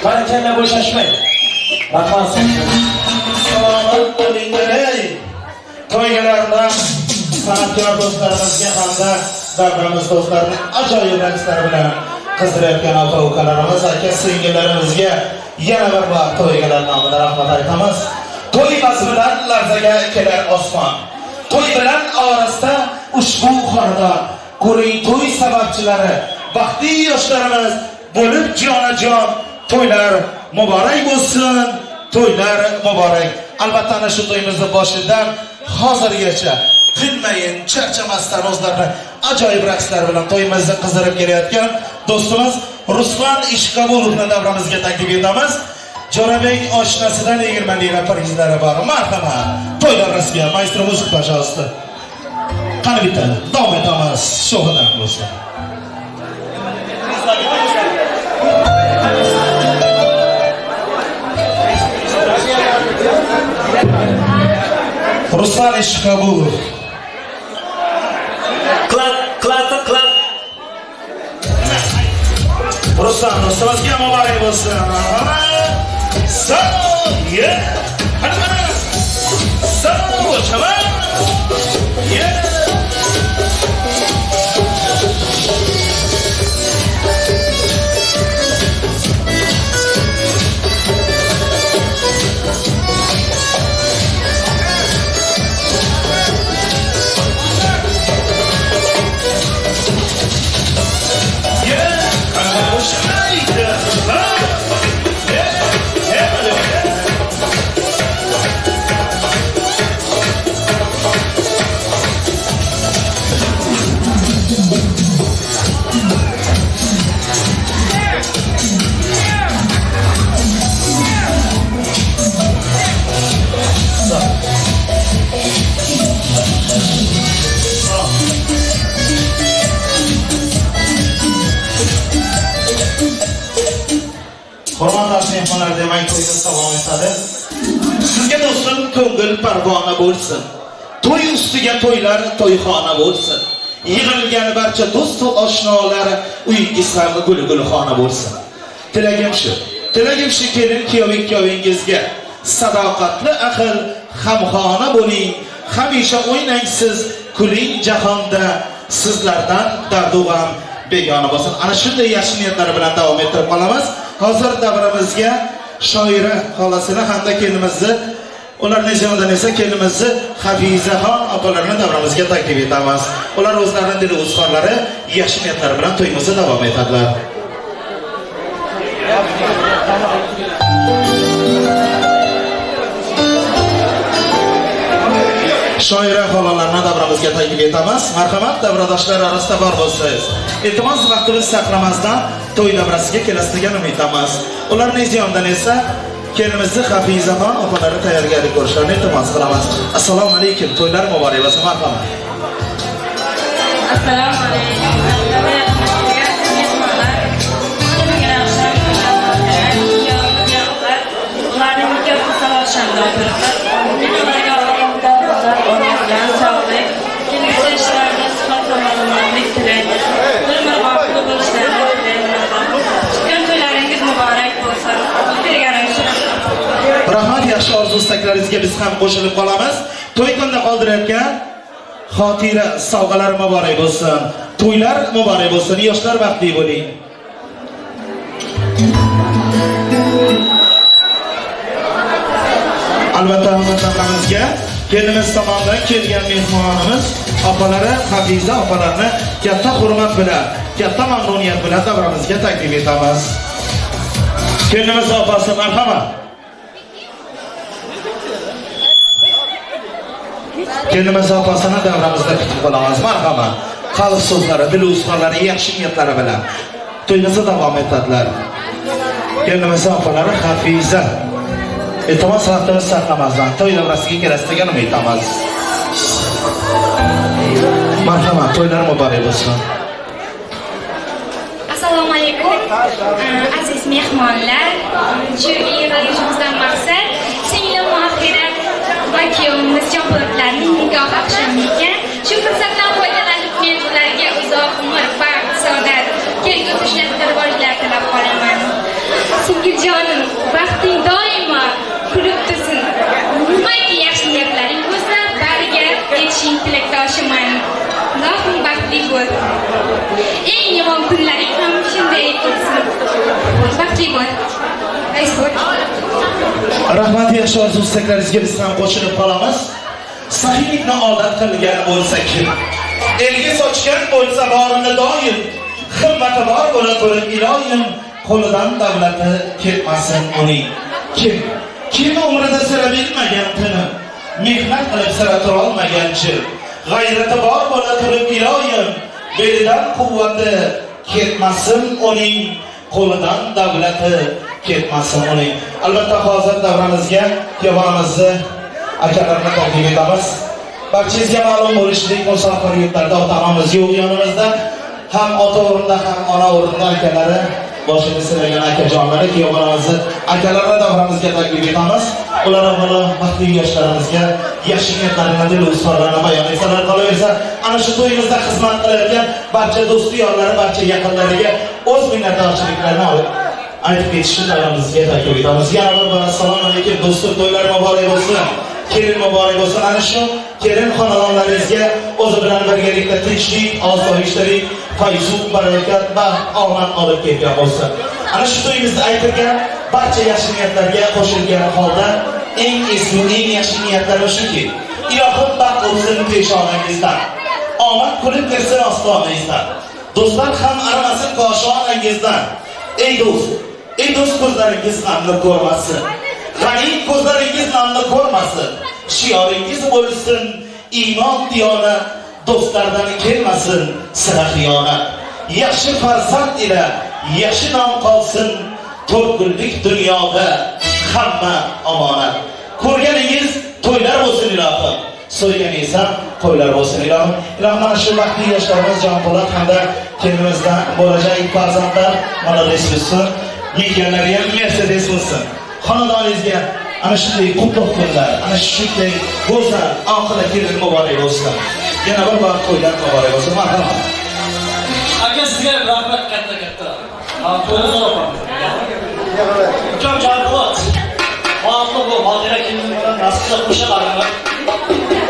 Barakalla bo'shashmang. Rahmat sizga. Salomat bo'linglar ey. To'ylardan san'atkor do'stlarimizga hamda davramiz do'stlarini ajoyib raqslari bilan qizdirayotgan aka ukalarimiz, aka singillarimizga yana bir bor to'ylar nomidan rahmat aytamiz. To'y bazmidan larzaga kelar osmon. To'y bilan orasida ushbu xonadon. Ko'ring to'y sababchilari, baxtli yoshlarimiz bo'lib jonajon. To'ylar muborak bo'lsin, to'ylar muborak. Albatta ana shu to'yimizni boshidan hozirgacha tinmayin, charchamasdan o'zlarini ajoyib raqslari bilan to'yimizni qizdirib kelayotgan do'stimiz Ruslan Ishqabulovni davramizga taklif etamiz. Jo'rabek oshnasidan 20 lira prizlari bor. Marhamat. To'y davrasiga maestro muzika, пожалуйста. Qani bitta davom etamiz. Sho'xidan bo'lsin. Ruslan Ishqabulov. Klap, klap, klap. Ruslan do'stimizga muborak bo'lsin. So, yeah. Hadi mana. So, chaman. Yeah. Hurmatli mehmonlar, demak to'yimiz davom etadi. Sizga do'stim ko'ngil parvona bo'lsin. To'y ustiga to'ylar to'yxona bo'lsin. Yig'ilgan barcha do'st va oshnolar uyingiz ham gul-gulxona bo'lsin. Tilagim shu. Tilagim shu kelin kuyov ikkovingizga sadoqatli ahil hamxona bo'ling. Hamisha o'ynang siz, kuling jahonda, sizlardan dardu g'am begona bo'lsin. Ana shunday yaxshi niyatlar bilan davom ettirib qolamiz. Hozir davramizga shoira xolasini hamda kelinimizni, ularning yonidan esa kelinimizni Hafizaxon opalarini davramizga taklif etamiz. Ular o'zlarining dil izhorlari, yaxshi niyatlari bilan to'yimizni davom etadilar. Shoira xolalarni davramizga taklif etamiz. Marhamat, davradoshlar orasida bor bo'lsangiz. Iltimos, vaqtimizni saqlamasdan to'y davrasiga kelasiz degan umiddamiz. Ularning yonidan esa kelinimizni Hafizaxon opalari tayyorgarlik ko'rishlarini iltimos qilamiz. Assalomu alaykum, to'ylar muborak bo'lsin, marhamat. Assalomu alaykum. Ularning nikohi saloshanda o'tiribmiz. Men ularga Allohdan sog'lik, kelgusi ishlarida sihat va salomatlik tilaymiz. Bir umr baxtli bo'lishlarini tilaymiz. Tutgan to'ylaringiz muborak bo'lsin. Berganingiz uchun rahmat. Yaxshi orzu istaklaringizga biz ham qo'shilib qolamiz. To'y kunda qoldirayotgan xotira sovg'alari muborak bo'lsin. To'ylar muborak bo'lsin. Yoshlar baxtli bo'ling. Albatta hurmatlarimizga kelinimiz tomonidan kelgan mehmonimiz opalari Hafiza opalarni katta hurmat bilan, katta mamnuniyat bilan davramizga taklif etamiz. Kelinimiz opasi, marhamat. Kelinimiz opasini davramizda kutib qolamiz. Marhamat. Qalb so'zlari, dil izhorlari, yaxshi niyatlari bilan to'yimizni davom etadilar. Kelinimiz opalari Hafiza. Iltimos, vaqtimizni saqlamasdan to'y davrasiga kelasiz degan umiddamiz. Marhamat, to'ylar muborak bo'lsin. Assalomu alaykum, aziz mehmonlar. Shu yig'ilishimizdan maqsad singlim Mohira va kuyovimiz Jonpo'latlarning nikoh oqshomi ekan. Shu fursatdan foydalanib men ularga uzoq umr, baxt, saodat, kelgusi ishlarida rivojlar tilab qolaman. Singiljon Tilakdoshimman. Ilohim baxtli bo'l. Eng yomon kunlaring ham shunday o'tsin. Baxtli bo'l. Aziz bo'l. Rahmat, yaxshi orzu istaklaringizga biz ham qo'shilib qolamiz. Saxiylikni odat qilgan bo'lsa kim? Elga sochgan bo'lsa borini doim, himmati bor bo'la turib iloyim, qo'lidan davlati ketmasin uning. Kim? Kim umrida sira bilmagan tinim, mehnat qilib sira turolmagan jim, g'ayrati bor bo'la turib iloyim, belidan quvvati ketmasin uning, qo'lidan davlati ketmasin uning. Albatta hozir davramizga kuyovimizni akalarini taklif etamiz. Barchangizga ma'lum bo'lishidek, musofir yurtlarda ota-onamiz yo'q yonimizda. Ham ota o'rnida, ham ona o'rnida akalari, boshini silagan akajonlari, kuyovimizni akalarini davramizga taklif etamiz. Ular avvalo baxtli yoshlarimizga yaxshi niyatlarini, dil izhorlarini bayon etsalar, qolaversa, ana shu to'yimizda xizmat qilayotgan barcha do'sti yorlari, barcha yaqinlariga o'z minnatdorchiliklarini olib aytib ketishni davramizga taklif etamiz. Yana bir bor assalomu alaykum do'stim, to'ylar muborak bo'lsin. Kelin muborak bo'lsin. Ana shu kelin xonadonlaringizga o'zi bilan birgalikda tinchlik, osoyishtalik, fayzu barakat va omad olib kelgan bo'lsin. Ana shu to'yimizda aytilgan barcha yaxshi niyatlarga qo'shilgan holda eng ezgu, eng yaxshi niyatlarim shuki, ilohim baxt bo'lsin peshonangizdan, omad kulib kirsin ostonangizdan, do'stlar ham aramasin koshonangizdan. Ey do'st, ey do'st, ko'zlaringiz g'amni ko'rmasin, g'arib ko'zlaringiz namni ko'rmasin, shioringiz bo'lsin iymon diyonat, do'stlardan kelmasin sira xiyonat. Yaxshi farzand ila yaxshi nom qolsin, to'rt kunlik dunyoda hamma omonat. Ko'rganingiz to'ylar bo'lsin ilohim, so'yganingiz ham qo'ylar bo'lsin ilohim. Ilohim mana shu baxtli yoshlarimiz Jonpo'lat hamda kelinimizdan bo'lajak farzandlar Malades bo'lsin, yeganlari ham Mercedes bo'lsin. Xonadoningizga ana shunday qutlug' kunlar, ana shunday go'zal oqila kelin muborak bo'lsin. Yana bir bor to'ylar muborak bo'lsin. Marhamat. Aka, sizga rahmat katta-katta. To'yni so'rab. Ukam Jonpo'lat, baxtli bo'l, Mohira kelin bilan nasib qilsa qo'sha qaranglar.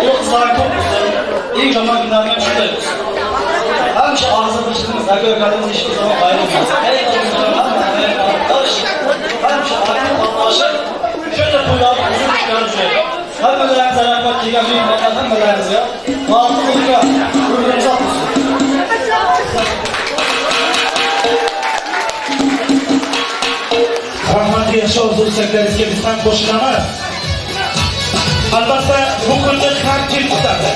Ular qizlaring ko'p bo'lsin. Eng yomon kunlardan shunday bo'lsin. Hamisha orzu qilishimiz, aka ukalarimiz ish qilsa ayrilmasin. Ey hamisha aql şöyle to'ylarni uzun o'tkazib, hammalaringizga rahmat, kelgan mehmonlar hammalaringizga baxtli bo'linglar, umringiz uzoq bo'lsin. Rahmat, yaxshi orzu istaklaringizga biz ham qo'shilamiz. Albatta bu kunni har kim kutadi.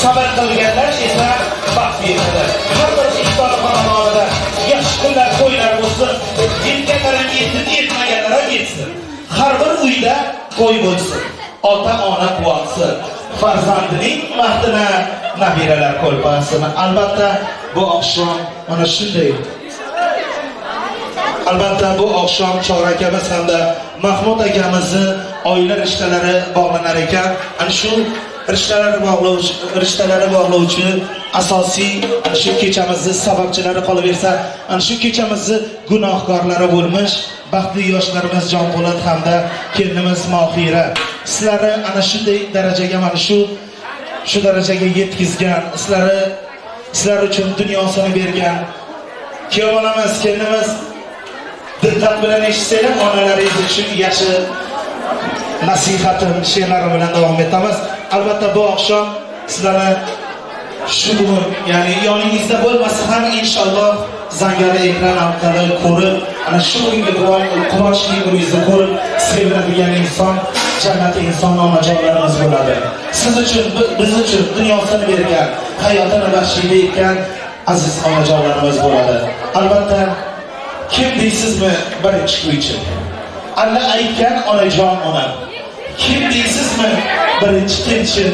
Sabr qilganlar esa baxt yetadi. Har bir iftor xonadonida yaxshi kunlar, to'ylar bo'lsin. Yetganlar ham yetsin, yetmaganlar ham yetsin. Har bir uyda to'y bo'lsin. Ota-ona quvonsin. Farzandining baxtini nabiralar ko'rpasin. Albatta bu oqshom mana shunday. Albatta bu oqshom Chor akamiz hamda Mahmud akamizni oila rishtalari bog'lanar ekan. Ana shu rishtalari bog'lovchi asosiy ana shu kechamizni sababchilari qolaversa, ana shu kechamizni gunohkorlari bo'lmish baxtli yoshlarimiz Jonpo'lat hamda kelinimiz Mohira. Sizlarni ana shunday darajaga, mana shu darajaga yetkazgan, sizlar uchun dunyosini bergan kuyovonamiz, kelinimiz diqqat bilan eshitsanglar, onalaringiz uchun yaxshi nasihatim, she'rlarim bilan davom etamiz. Albatta bu oqshom sizlarni shu bugun, ya'ni yoningizda bo'lmasa ham inshaalloh zangori ekran orqali ko'rib, ana shu bugungi quvonchli kuningizni ko'rib sevinadigan inson jannati inson onajonlarimiz bo'ladi. Siz uchun, biz uchun dunyosini bergan, hayotini baxshida etgan aziz onajonlarimiz bo'ladi. Albatta kim deysizmi birinchi kuychi? Alla aytgan onajon onam. Kim deysizmi birinchi kelchin?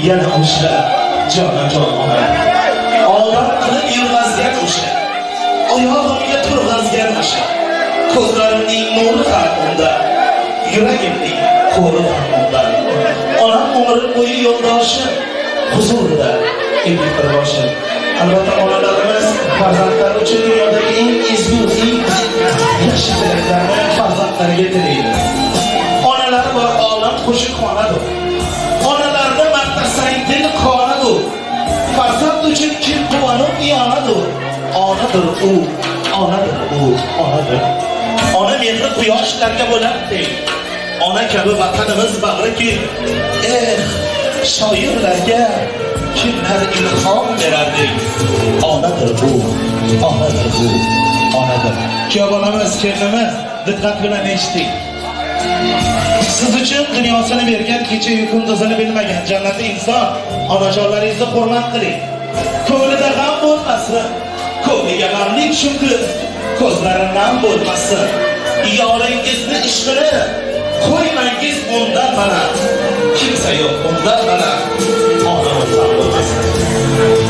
Yana o'sha jonajon onam. Odam qilib yurg'azgan o'sha, oyog'imga turg'azgan o'sha, ko'zlarimning nuri ham unda, yuragimning qo'ri ham unda. Onam umrim bo'yi yo'ldoshim, huzurida egildir boshim. Albatta onalarimiz farzandlari uchun dunyodagi eng ezgu, eng yaxshi tilaklarni farzandlariga tilaydi. Onalar bor olam qo'shiqxonadir. Onalarni maqtasang dil qonadir. onadur. Farzand uchun kim quvonib yonadur. Onadir u, onadir u, onadir. Ona mehri quyoshlarga bo'lar teng. Ona kabi vatanimiz bag'ri keng. Eh, shoirlarga kimlar ilhom berardik. Onadir u, onadir u, onadir. Kuyov bolamiz, kelinimiz, diqqat bilan eshiting. Siz uchun dunyosini bergan, kecha-yu kunduzini bilmagan jannati inson onajonlaringizni hurmat qiling. Ko'nglida g'am bo'lmasin, ko'ngliga g'amlik tushunki, ko'zlari nam bo'lmasin. Yoringizni ishqini qo'ymangiz undan mana. Kimsa yo'q undan mana. Onamiz ham bo'lmasin.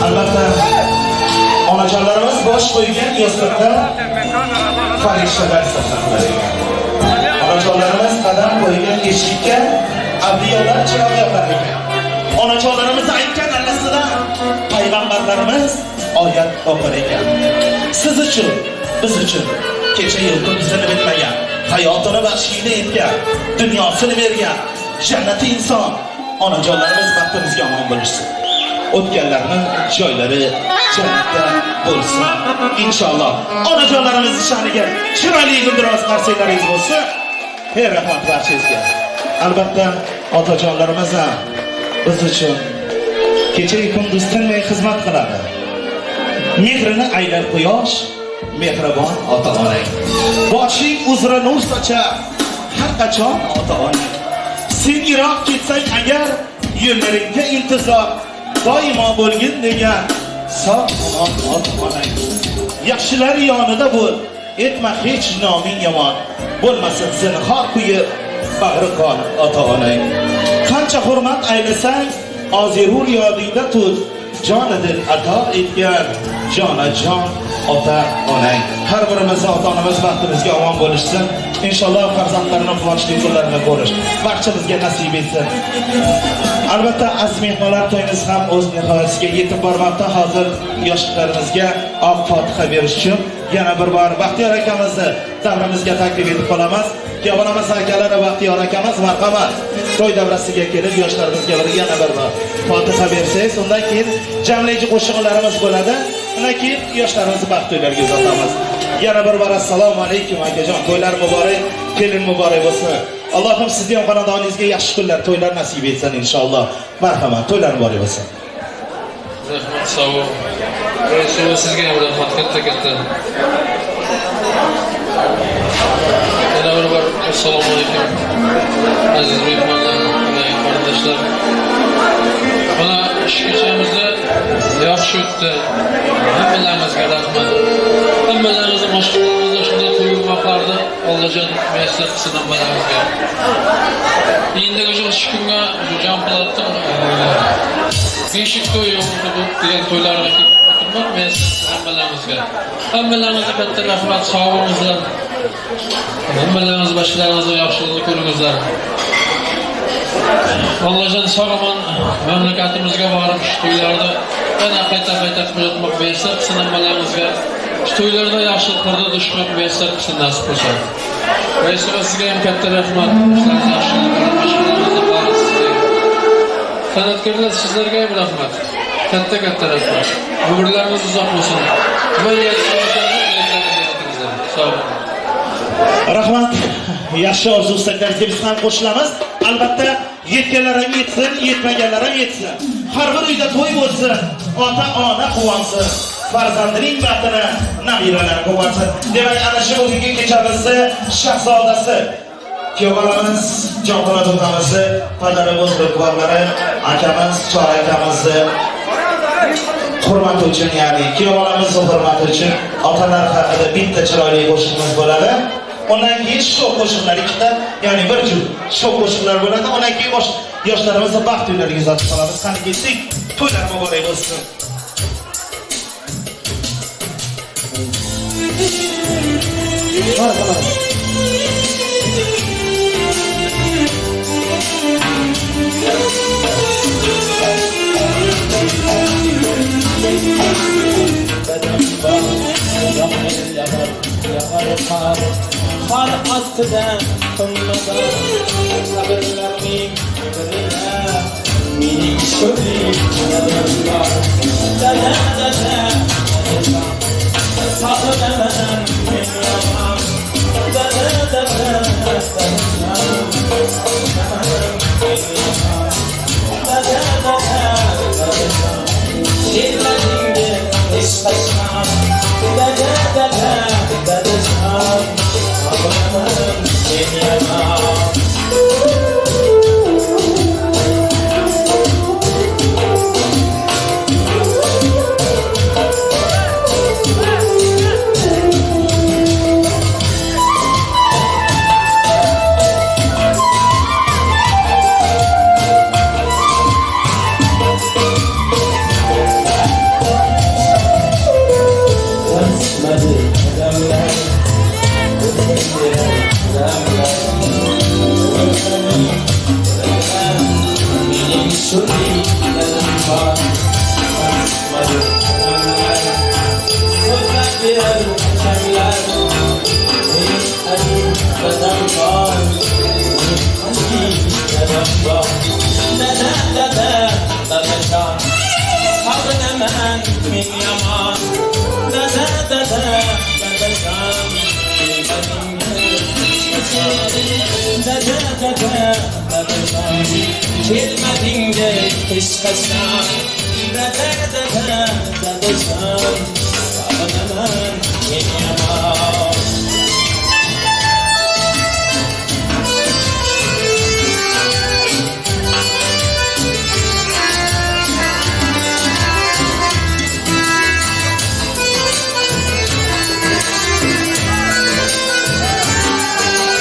Albatta, onajonlarimiz bosh qo'ygan yostiqda farishtalar sajda qilar ekan. Onajonlarimiz qadam qo'ygan eshikka avliyolar chiroq yoqar ekan. Onajonlarimiz aytgan allasidan payg'ambarlarimiz oyat o'qir ekan. Siz uchun, biz uchun kecha-yu kunduzini bilmagan, hayotini baxshida etgan, dunyosini bergan jannati inson onajonlarimiz baxtimizga omon bo'lishsin. O'tganlarning joylari jannatda bo'lsin inshaalloh. Onajonlarimiz sha'niga chiroyli guldiroz qarsaklaringiz bo'lsin. Hey, rahmat barchangizga. Albatta, otajonlarimiz ham biz uchun kecha-yu kunduz tinmay xizmat qiladi. Mehrini aylar quyosh, mehribon ota-onang. Boshing uzra nur sochar har qachon ota-onang. Sen yiroq ketsang agar, yo'llaringga intizor, doimo bo'lgin degan sog' omon ota-onang. Yaxshilar yonida bo'l, etma hech noming yomon, bo'lmasin zinhor kuyib bag'ri qon ota-onang. Qancha hurmat aylasang, ozirur yodingda tut, jonidil ato etgan jonajon ota-onang. Har birimizni ota-onamiz baxtimizga omon bo'lishsin. Inshaalloh farzandlarini quvonchli kunlarini ko'rish barchamizga nasib etsin. Albatta, aziz mehmonlar, to'yimiz ham o'z nihoyasiga yetib bormoqda. Hozir yoshlarimizga oq fotiha berish uchun yana bir bor Baxtiyor akamizni davramizga taklif etib qolamiz. Kuyovbolamiz akalari Baxtiyor akamiz, marhamat. To'y davrasiga kelib yoshlarimizga bir yana bir bor fotiha bersangiz, undan keyin jamlaychi qo'shiqlarimiz bo'ladi. Undan keyin yoshlarimizni baxt to'ylariga uzatamiz. Yana bir bor assalomu alaykum akajon, to'ylar muborak, kelin muborak bo'lsin. Allohim sizni ham xonadoningizga yaxshi kunlar, to'ylar nasib etsin inshaalloh. Marhamat, to'ylar muborak bo'lsin. Rahmat, sog' bo'ling. Rasululloh sizga ham rahmat katta-katta. Yana bir bor assalomu alaykum aziz mehmonlar, qarindoshlar. Mana ish kechamizda yaxshi o'tdi. Hammalaringizga rahmat. Hammalaringizni mashg'ulotlaringizda shunday to'y vaqtlarda Allohjon muyassar qilsin hammalaringizga. Endigi shu kunga shu Jampolatning beshik to'yi degan to'ylarga kelib o'tirmoq muyassar qilsin hammalaringizga. Hammalaringizga katta rahmat, sog' bo'lingizlar. Hammalaringiz boshlaringizga yaxshilikni ko'ringizlar. Allohjon sog' omon mamlakatimizga borib shu to'ylarda yana qayta-qayta qilib o'tmoq muyassar qilsin hammalaringizga. Shu to'ylarda yaxshiliklarda dushman muyassar qilsin nasib bo'lsa. Rasululloh sizga ham katta rahmat. Ishlaringiz yaxshilik, mashg'ulotlaringizni bori sizga. San'atkorlar sizlarga ham rahmat. Katta-katta rahmat. Umrlaringiz uzoq bo'lsin. Nima niyat qilsangiz, niyatlaringizga yetingizlar. Sog' bo'ling. Rahmat. Yaxshi orzu istaklaringizga biz ham qo'shilamiz. Albatta, yetganlar ham yetsin, yetmaganlar ham yetsin. Har bir uyda to'y bo'lsin, ota-ona quvonsin, farzandining baxtini nabiralari quvonsin. Demak, ana shu bugungi kechamizni shahzodasi kuyovbolamiz, Jonpo'lat otamizni, padari buzrukvorlari, akamiz, Chor akamizni hurmati uchun, ya'ni kuyovbolamizni hurmati uchun otalar haqida bitta chiroyli qo'shig'imiz bo'ladi. Ondan keyin sho'x qo'shiqlar ikkita, ya'ni bir juft sho'x qo'shiqlar bo'ladi. Ondan keyin yoshlarimizni baxt uylariga uzatib qolamiz. Qani ketdik, to'ylar muborak bo'lsin. Marhamat. Yağar qor ostida qummadan qabrlarning birida Mening sho'rlik dadam bor. Dada, dada, dadajon, sog'inaman men yomon. Dada, dada, dadajon, sog'inaman men yomon. Dada, dada, dadajon, kelmadingiz hech qachon. Dada, dada, dadajon, sog'inaman men yomon. Dada, dada, dadajon, sog'inaman men yomon. Dada, dada, dadajon, kelmadingiz hech qachon. Dada, dada, dadajon, kelmadingiz hech qachon. Dada, dada, dadajon, sog'inaman men yomon.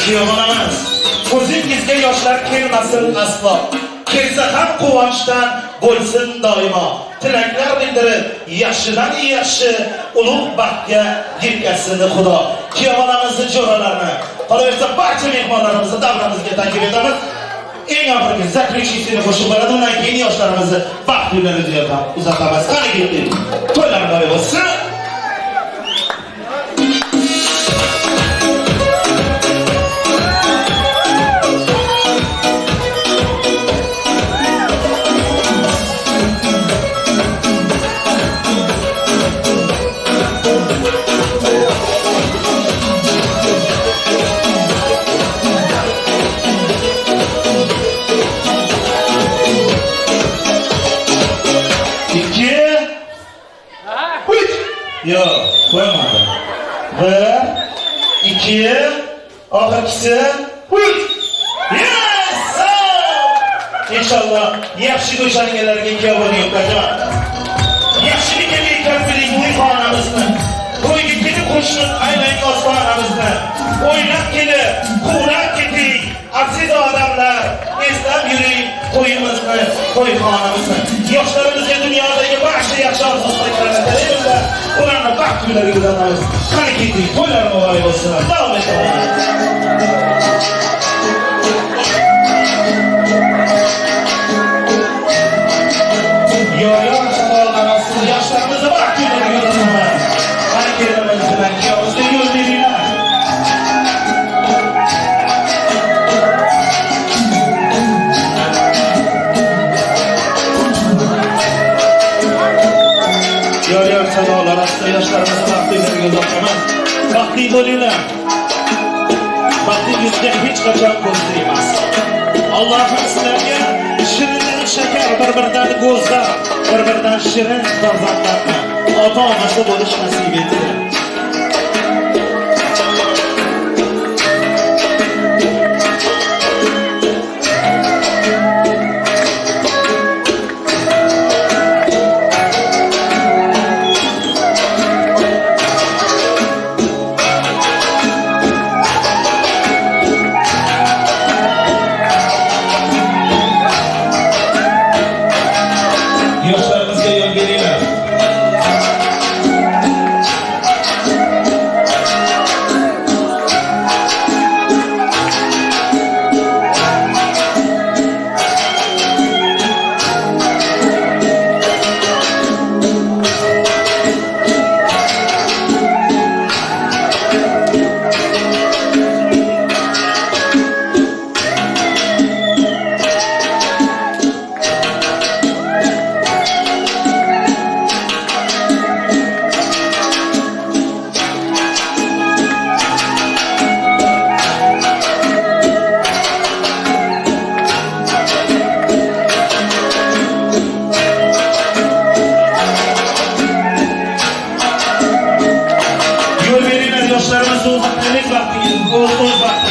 Kuyovonamiz, ko'zingizga yoshlar kelmasin aslo. Kelsa ham quvonchdan bo'lsin doimo. Tilaklar bildirib, yaxshidan yaxshi ulug' baxtga yetkazsin Xudo. Kuyovonamizni jo'ralarini, qolaversa barcha mehmonlarimizni davramizga taklif etamiz. Eng oxirgi заключительный qo'shiq bo'ladi, undan keyin yoshlarimizni baxt yo'llariga uzatamiz. Qani ketdik. To'ylar muborak bo'lsin. Yo'q, qo'ymadi. 1, 2, oxirgisi 3. Yes! Inshaalloh yaxshi go'shangalarga kuyovini yo'qlajaman. Yaxshilikka bekam biling to'yxonamizni. To'yga kelib qo'shib aylang osmonamizni. O'ynab kelib, quvlab keting, aziz odamlar, eslab yuring to'yimizni, to'yxonamizni. Yoshlarimizga dunyodagi barcha yaxshi orzu-istaklarni tilaymiz. Ularni baxt kunlariga uzatamiz. Qani ketdik, to'ylar muborak bo'lsin. Davom etamiz. Yo-yo savollar yoshlarimizni baxt kunlariga uzatamiz. Qani kelinimiz bilan kuyovimizga yo'l beringlar. Yor-yor sadolar ostida yoshlarimizni baxtli kunlarga uzatamiz. Baxtli bo'linglar. Baxtingizga hech qachon ko'z tegmasin. Allohim sizlarga shirindan shakar, bir-biridan go'zal, bir-biridan shirin farzandlarni ota-onasi bo'lish nasib etsin. Yoshlarimizga yo'l beringlar. Baxtingiz, o'z baxtingiz.